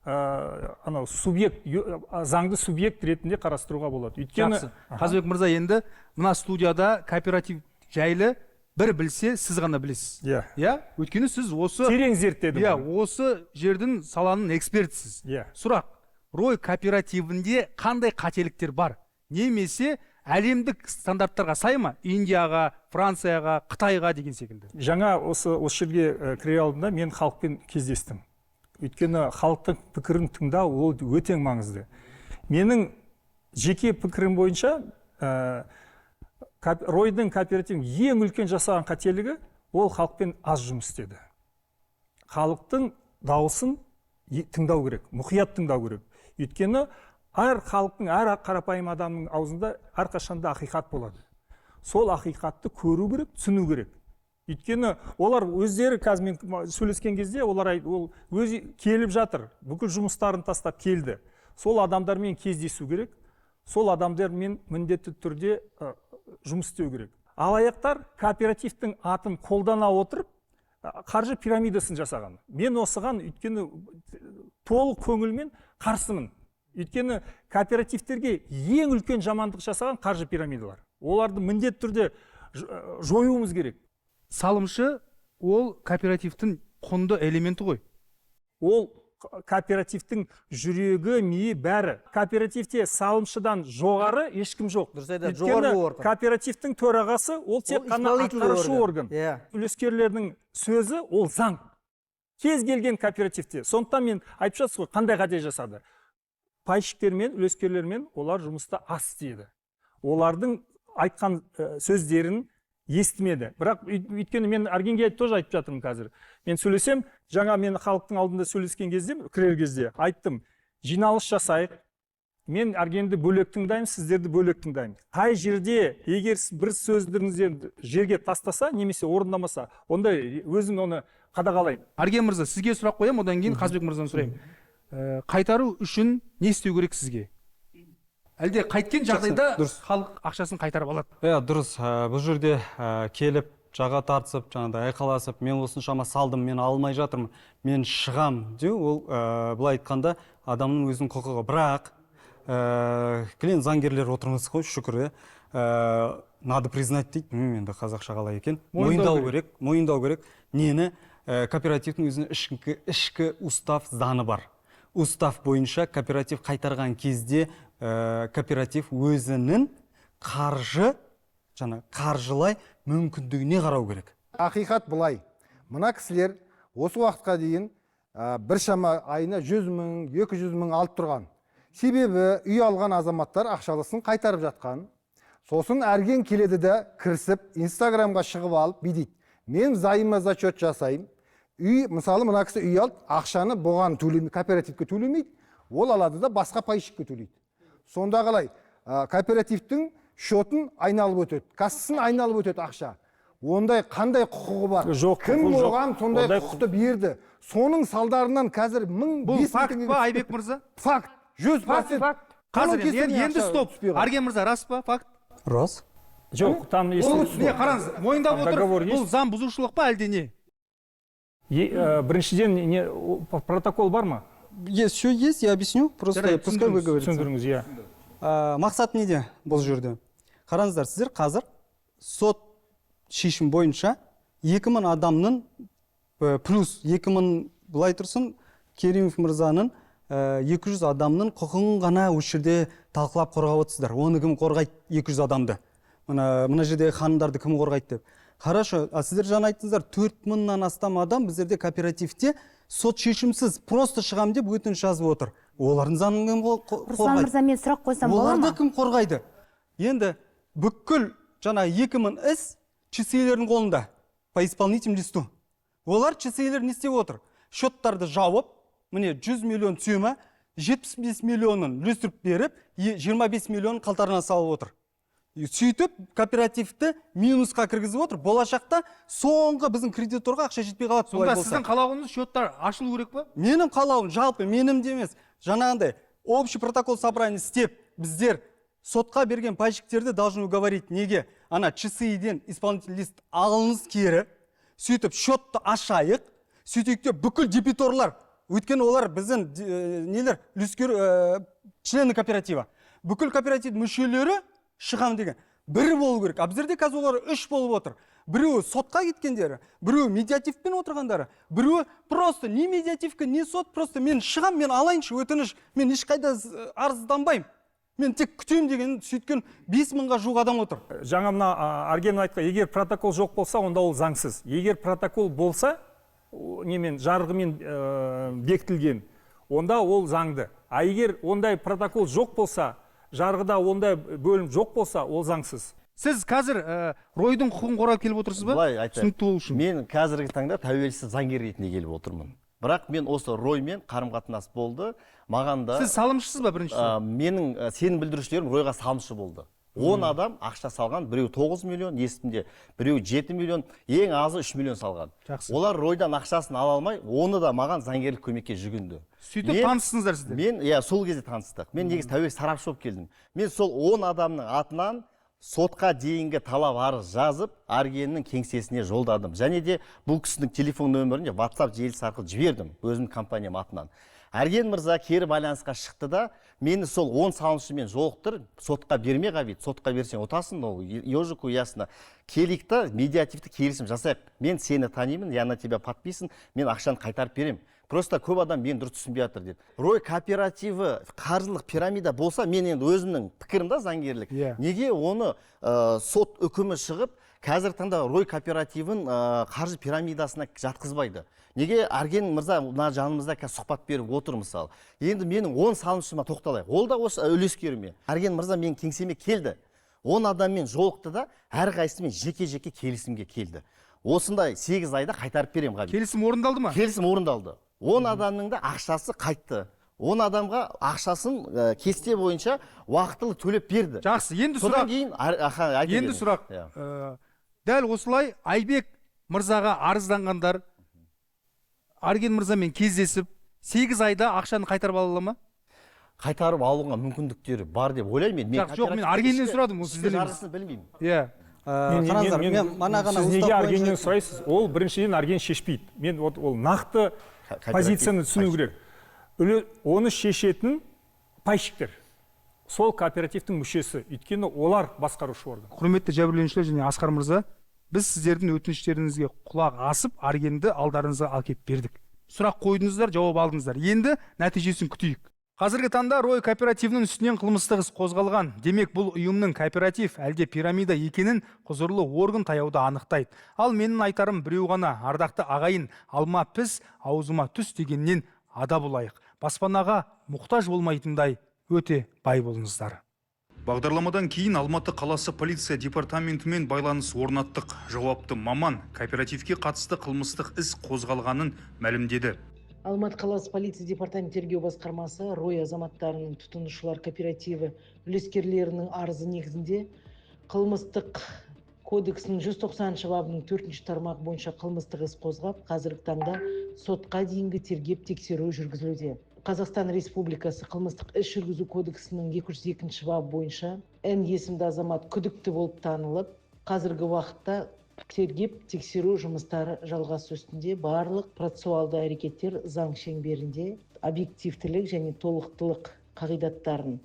[SPEAKER 18] анау субъект, заңды субъект ретінде қарастыруға болады. Өйткені
[SPEAKER 1] Жақсы. Қазыбек мырза, енді мына студияда кооператив жайлы бір білсе, сіз ғана білесіз.
[SPEAKER 18] Иә.
[SPEAKER 1] Иә, өйткені сіз осы
[SPEAKER 18] терең зерттедім.
[SPEAKER 1] Иә, осы жердің, саланың экспертісіз.
[SPEAKER 18] Иә.
[SPEAKER 1] Сұрақ: Рой кооперативінде қандай қателіктер бар? Немесе әлемдік стандарттарға сай ма? Индияға, Францияға, Қытайға деген секілді.
[SPEAKER 18] Жаңа осы жерге кіре алдында мен халықпен кездестім. Өйткені халықтың пікірін тыңдау ол өте маңызды. Менің жеке пікірім бойынша, Ройдың кооперативінің ең үлкен жасаған қателігі — ол халықпен аз жұмыс істеді. Халықтың дауысын тыңдау керек, мұқият тыңдау керек. Өйткені әр халықтың, әр қарапайым адамның аузында әрқашанда ақиқат болады. Сол ақиқатты көру керек, түсіну керек. Өйткені олар өздері, қазір мен сөйлескен кезде, олар ол өзі келіп жатыр, бүкіл жұмыстарын тастап келді. Сол адамдармен кездесу керек, сол адамдармен міндетті түрде жұмыс істеу керек. Алаяқтар кооперативтің атын қолдана отырып, қаржы пирамидасын жасаған. Мен осыған, өйткені, толық көңілмен қарсымын. Өйткені кооперативтерге ең үлкен жамандық жасаған қаржы пирамидалар. Оларды міндетті түрде жоюымыз керек.
[SPEAKER 1] Салымшы ол кооперативтің құнды элементі ғой.
[SPEAKER 18] Ол кооперативтің жүрегі, миы, бәрі. Кооперативте салымшыдан жоғары ешкім жоқ.
[SPEAKER 6] Дұрыс айтады,
[SPEAKER 18] Өйткені
[SPEAKER 6] жоғарғы орган.
[SPEAKER 18] кооперативтің төрағасы ол тек
[SPEAKER 6] Ол
[SPEAKER 18] қана
[SPEAKER 6] исполнительный
[SPEAKER 18] атқарушы
[SPEAKER 6] орган.
[SPEAKER 18] орган. Үлескерлердің сөзі ол заң. Кез келген кооперативте. Сондықтан мен айтып жатсыз ғой, қандай қате жасады. Пайщиктермен, үлескерлермен олар жұмысты аз істеді. Олардың айтқан сөздерін естімеді. Бірақ өйткені мен Аргенге тоже айтып жатырмын қазір. Мен сөйлесем, жаңа мен халықтың алдында сөйлескен кезде, кірер кезде айттым: жиналыс жасайық. Мен Аргенді бөлек тыңдаймын, сіздерді бөлек тыңдаймын. Қай жерде егер бір сөздеріңізден жерге тастаса немесе орындамаса, онда өзім оны қадағалаймын.
[SPEAKER 1] Арген мырза, сізге сұрақ қоямын, одан кейін Қазыбек мырзадан сұраймын. Қайтару үшін не істеу керек сізге? Әлде қайткен жағдайда халық ақшасын қайтарып алады?
[SPEAKER 5] Иә, дұрыс. Бұл жерде келіп, жаға тартысып, жаңағыдай айқаласып, мен осыншама салдым, мен алмай жатырмын, мен шығам деу, ол былай айтқанда адамның өзінің құқығы. Бірақ кілең заңгерлер отырмыз ғой, шүкір, иә. Надо признать дейді, білмеймін енді қазақша қалай екен.
[SPEAKER 1] Мойындау.
[SPEAKER 5] Мойындау керек, мойындау керек. Нені? Кооперативтің өзінің ішкі устав, заңы бар. Устав бойынша кооператив қайтарған кезде кооператив өзінің қаржы, жаңа қаржылай мүмкіндігіне қарау керек.
[SPEAKER 17] Ақиқат былай: мына кісілер осы уақытқа дейін біршама айына 100 мың, 200 мың алып тұрған. Себебі үй алған азаматтар ақшалысын қайтарып жатқан. Сосын Әрген келеді де, кірісіп, Инстаграмға шығып алып бүйтеді: мен взаимозачет жасаймын. Үй, мысалы, мына кісі үй алды, ақшаны бұған төлемей, кооперативке төлемейді, ол алады да басқа пайщикке төлейді. Сонда қалай? Кооперативтің счетын айналып өтеді, кассасын айналып өтеді ақша. Ондай қандай құқығы бар?
[SPEAKER 18] Жоқ,
[SPEAKER 17] Кім
[SPEAKER 18] құқығы жоқ.
[SPEAKER 17] оған сондай
[SPEAKER 18] Ондай
[SPEAKER 17] құқықты берді? Соның салдарынан қазір мың
[SPEAKER 1] Бұл
[SPEAKER 17] бес мың
[SPEAKER 1] факт
[SPEAKER 17] теңгеге
[SPEAKER 1] па,
[SPEAKER 17] түсіп
[SPEAKER 1] Айбек
[SPEAKER 17] кетті.
[SPEAKER 1] мырза?
[SPEAKER 17] Факт, 100%.
[SPEAKER 1] Факт. Қазір
[SPEAKER 17] Соның
[SPEAKER 1] енді,
[SPEAKER 17] кесірінен
[SPEAKER 1] енді
[SPEAKER 17] ақша
[SPEAKER 1] стоп.
[SPEAKER 17] түспей қалды.
[SPEAKER 1] Арген мырза, рас па, факт?
[SPEAKER 5] Рас.
[SPEAKER 18] Жоқ, там есть.
[SPEAKER 1] Ол не, қараңыз, мойындап отыр.
[SPEAKER 18] Договор
[SPEAKER 1] Бұл
[SPEAKER 18] есть.
[SPEAKER 1] заң бұзушылық па, әлде не?
[SPEAKER 18] Біріншіден, не, протокол бар ма?
[SPEAKER 5] Есть, все есть, я объясню. Просто
[SPEAKER 18] Жарайды,
[SPEAKER 5] пускай вы
[SPEAKER 18] түсіндіріңіз,
[SPEAKER 5] говорите.
[SPEAKER 18] Түсіндіріңіз, иә.
[SPEAKER 5] Мақсат неде бұл жерде? Қараңыздар, сіздер қазір сот шешім бойынша 2000 адамның, плюс 2000 былай тұрсын, Керимов мырзаның 200 адамның құқығын ғана осы жерде талқылап, қорғап отырсыздар. Оны кім қорғайды, 200 адамды? Мына жердегі ханымдарды кім қорғайды деп. Хорошо, а сіздер жаңа айттыңыздар, 4000-нан астам адам біздерде кооперативте сот шешімсіз просто шығам деп өтініш жазып отыр. Олардың заңын кім
[SPEAKER 12] Руслан
[SPEAKER 5] қорғайды?
[SPEAKER 12] мырза, мен сұрақ қойсам бола
[SPEAKER 5] Оларды
[SPEAKER 12] ма?
[SPEAKER 5] кім қорғайды? Енді бүкіл жаңа 2000 іс ЧСИ-лердің қолында по исполнительному листу. Олар, ЧСИ-лер, не істеп отыр? Счеттарды жауып, міне, 100 миллион түсе ма, 75 миллионын үлестіріп беріп, 25 миллионын қалтарына салып отыр. И сөйтіп кооперативті минусқа кіргізіп отыр. Болашақта соңғы біздің кредиторға ақша жетпей қалады солай
[SPEAKER 1] Сонда
[SPEAKER 5] болса.
[SPEAKER 1] сіздің қалауыңыз счеттар ашылу керек па?
[SPEAKER 5] Менің қалауым, жалпы менің де емес, жаңағындай общий протокол собрания істеп, біздер сотқа берген пайщиктерді должны уговорить. Неге? Ана ЧСИ-ден исполнительный лист алыңыз кері, сөйтіп счетты ашайық, сөйтейік те бүкіл дебиторлар Өйткені олар біздің нелер, үлескер, члены кооператива. Бүкіл кооператив мүшелері шығам деген бір болу керек. А біздерде қазір олар үш болып отыр. Біреуі сотқа кеткендері, біреуі медиативпен отырғандары, біреуі просто не медиативка, не сот, просто мен шығам, мен алайыншы, өтініш, мен ешқайда арызданбаймын. Мен тек күтемін деген сөйткен 5000-ға жуық адам отыр.
[SPEAKER 18] Жаңа мына Арген айтқан, егер протокол жоқ болса, онда ол заңсыз. Егер протокол болса, немен, жарғымен бекітілген, онда ол заңды. А егер ондай протокол жоқ болса, жарғыда ондай бөлім жоқ болса, ол заңсыз.
[SPEAKER 1] Сіз қазір Ройдың құқығын қорғап келіп отырсыз ба?
[SPEAKER 19] Былай айтайын.
[SPEAKER 1] Түсінікті болу үшін.
[SPEAKER 19] Мен қазіргі таңда тәуелсіз заңгер ретінде келіп отырмын. Бірақ мен осы Роймен қарым-қатынас болды. Маған да
[SPEAKER 1] Сіз салымшысыз ба бірінші?
[SPEAKER 19] Менің сенім білдірушілерім Ройға салымшы болды. 10 адам ақша салған, біреу 9 миллион, есімде, біреу 7 миллион, ең азы 3 миллион салған.
[SPEAKER 1] Жақсы.
[SPEAKER 19] Олар Ройдан ақшасын ала алмай, оны да маған заңгерлік көмекке жүгінді.
[SPEAKER 1] Сөйтіп таныстыңыздар сіздер?
[SPEAKER 19] Мен, иә, сол кезде таныстық. Мен негізі тәуелсіз сарапшы болып келдім. Мен сол 10 адамның атынан сотқа дейінгі талап арыз жазып, Аргеннің кеңсесіне жолдадым. Және де бұл кісінің телефон нөмірін WhatsApp желісі арқылы жібердім өзімнің компаниям атынан. Арген мырза кері байланысқа шықты да, мені сол 10 салымшымен жолықтыр, сотқа берме, Ғабит, сотқа берсең ұтасың, ол ежику ясно. Келейік та медиативті келісім жасайық. Мен сені танимын, я на тебя подписан, мен ақшаны қайтарып беремін. Просто көп адам мені дұрыс түсінбей жатыр деді. Рой кооперативі қаржылық пирамида болса, мен енді өзімнің пікірім да заңгерлік. Неге оны сот үкімі шығып, қазіргі таңда Рой кооперативін қаржы пирамидасына жатқызбайды? Неге Арген мырза мына жанымызда қазір сұхбат беріп отыр мысалы? Енді менің 10 салымшыма тоқталайық. Ол да осы үлескеріме. Арген мырза менің кеңсеме келді. 10 адаммен жолықты да, әрқайсысымен жеке-жеке келісімге келді. Осындай 8 айда қайтарып беремін, Ғабит.
[SPEAKER 1] Келісім орындалды ма?
[SPEAKER 19] Келісім орындалды. 10 адамның да ақшасы қайтты. 10 адамға ақшасын кесте бойынша уақытылы төлеп берді.
[SPEAKER 1] Жақсы, енді
[SPEAKER 19] Содан
[SPEAKER 1] сұрақ.
[SPEAKER 19] кейін аха, айта
[SPEAKER 1] Енді
[SPEAKER 19] беріңіз.
[SPEAKER 1] сұрақ. Дәл осылай Айбек мырзаға арызданғандар Арген мырзамен кездесіп, 8 айда ақшаны қайтарып ала ала ма?
[SPEAKER 19] Қайтарып алуға мүмкіндіктері бар деп ойлаймын мен.
[SPEAKER 1] Жақсы, жоқ, мен Аргеннен сұрадым, ол
[SPEAKER 19] Ішкі
[SPEAKER 1] сізден емес.
[SPEAKER 19] жарғысын білмеймін.
[SPEAKER 1] Иә.
[SPEAKER 5] Қараңыздар, мен мана ғана
[SPEAKER 18] Сіз неге
[SPEAKER 5] устав
[SPEAKER 18] Аргеннен
[SPEAKER 5] бойынша
[SPEAKER 18] сұрайсыз? Ол біріншіден Арген шешпейді. Мен ол нақты позицияны түсіну керек. Оны шешетін пайщиктер. Сол кооперативтің мүшесі. Өйткені олар басқарушы орган.
[SPEAKER 1] Құрметті жәбірленушілер және Асқар мырза, біз сіздердің өтініштеріңізге құлақ асып, Аргенді алдарыңызға әкеп бердік. Сұрақ қойдыңыздар, жауап алдыңыздар. Енді нәтижесін күтейік. Қазіргі таңда Рой кооперативінің үстінен қылмыстық іс қозғалған. Демек, бұл ұйымның кооператив әлде пирамида екенін құзырлы орган таяуда анықтайды. Ал менің айтарым біреу ғана, ардақты ағайын, алма піс, аузыма түс дегеннен ада болайық. Баспанаға мұқтаж болмайтындай өте бай болыңыздар. Бағдарламадан кейін Алматы қаласы полиция департаментімен байланыс орнаттық. Жауапты маман кооперативке қатысты қылмыстық іс қозғалғанын мәлімдеді.
[SPEAKER 20] Алматы қаласы полиция департаменті тергеу басқармасы Рой азаматтарының тұтынушылар кооперативі үлескерлерінің арызы негізінде қылмыстық кодексінің жүз тоқсаныншы бабының төртінші тармағы бойынша қылмыстық іс қозғап, қазіргі таңда сотқа дейінгі тергеп тексеру жүргізілуде. Қазақстан Республикасы қылмыстық іс жүргізу кодексінің екі жүз екінші бабы бойынша Н есімді азамат күдікті болып танылып, қазіргі уақытта тергеп тексеру жұмыстары жалғасу үстінде. Барлық процессуалды әрекеттер заң шеңберінде объективтілік және толықтылық қағидаттарын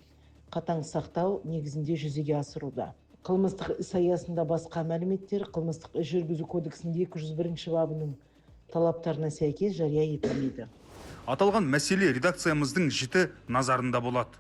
[SPEAKER 20] қатаң сақтау негізінде жүзеге асыруда. Қылмыстық іс аясында басқа мәліметтер қылмыстық іс жүргізу кодексінің екі жүз бірінші бабының талаптарына сәйкес жария етілмейді.
[SPEAKER 1] Аталған мәселе редакциямыздың жіті назарында болады.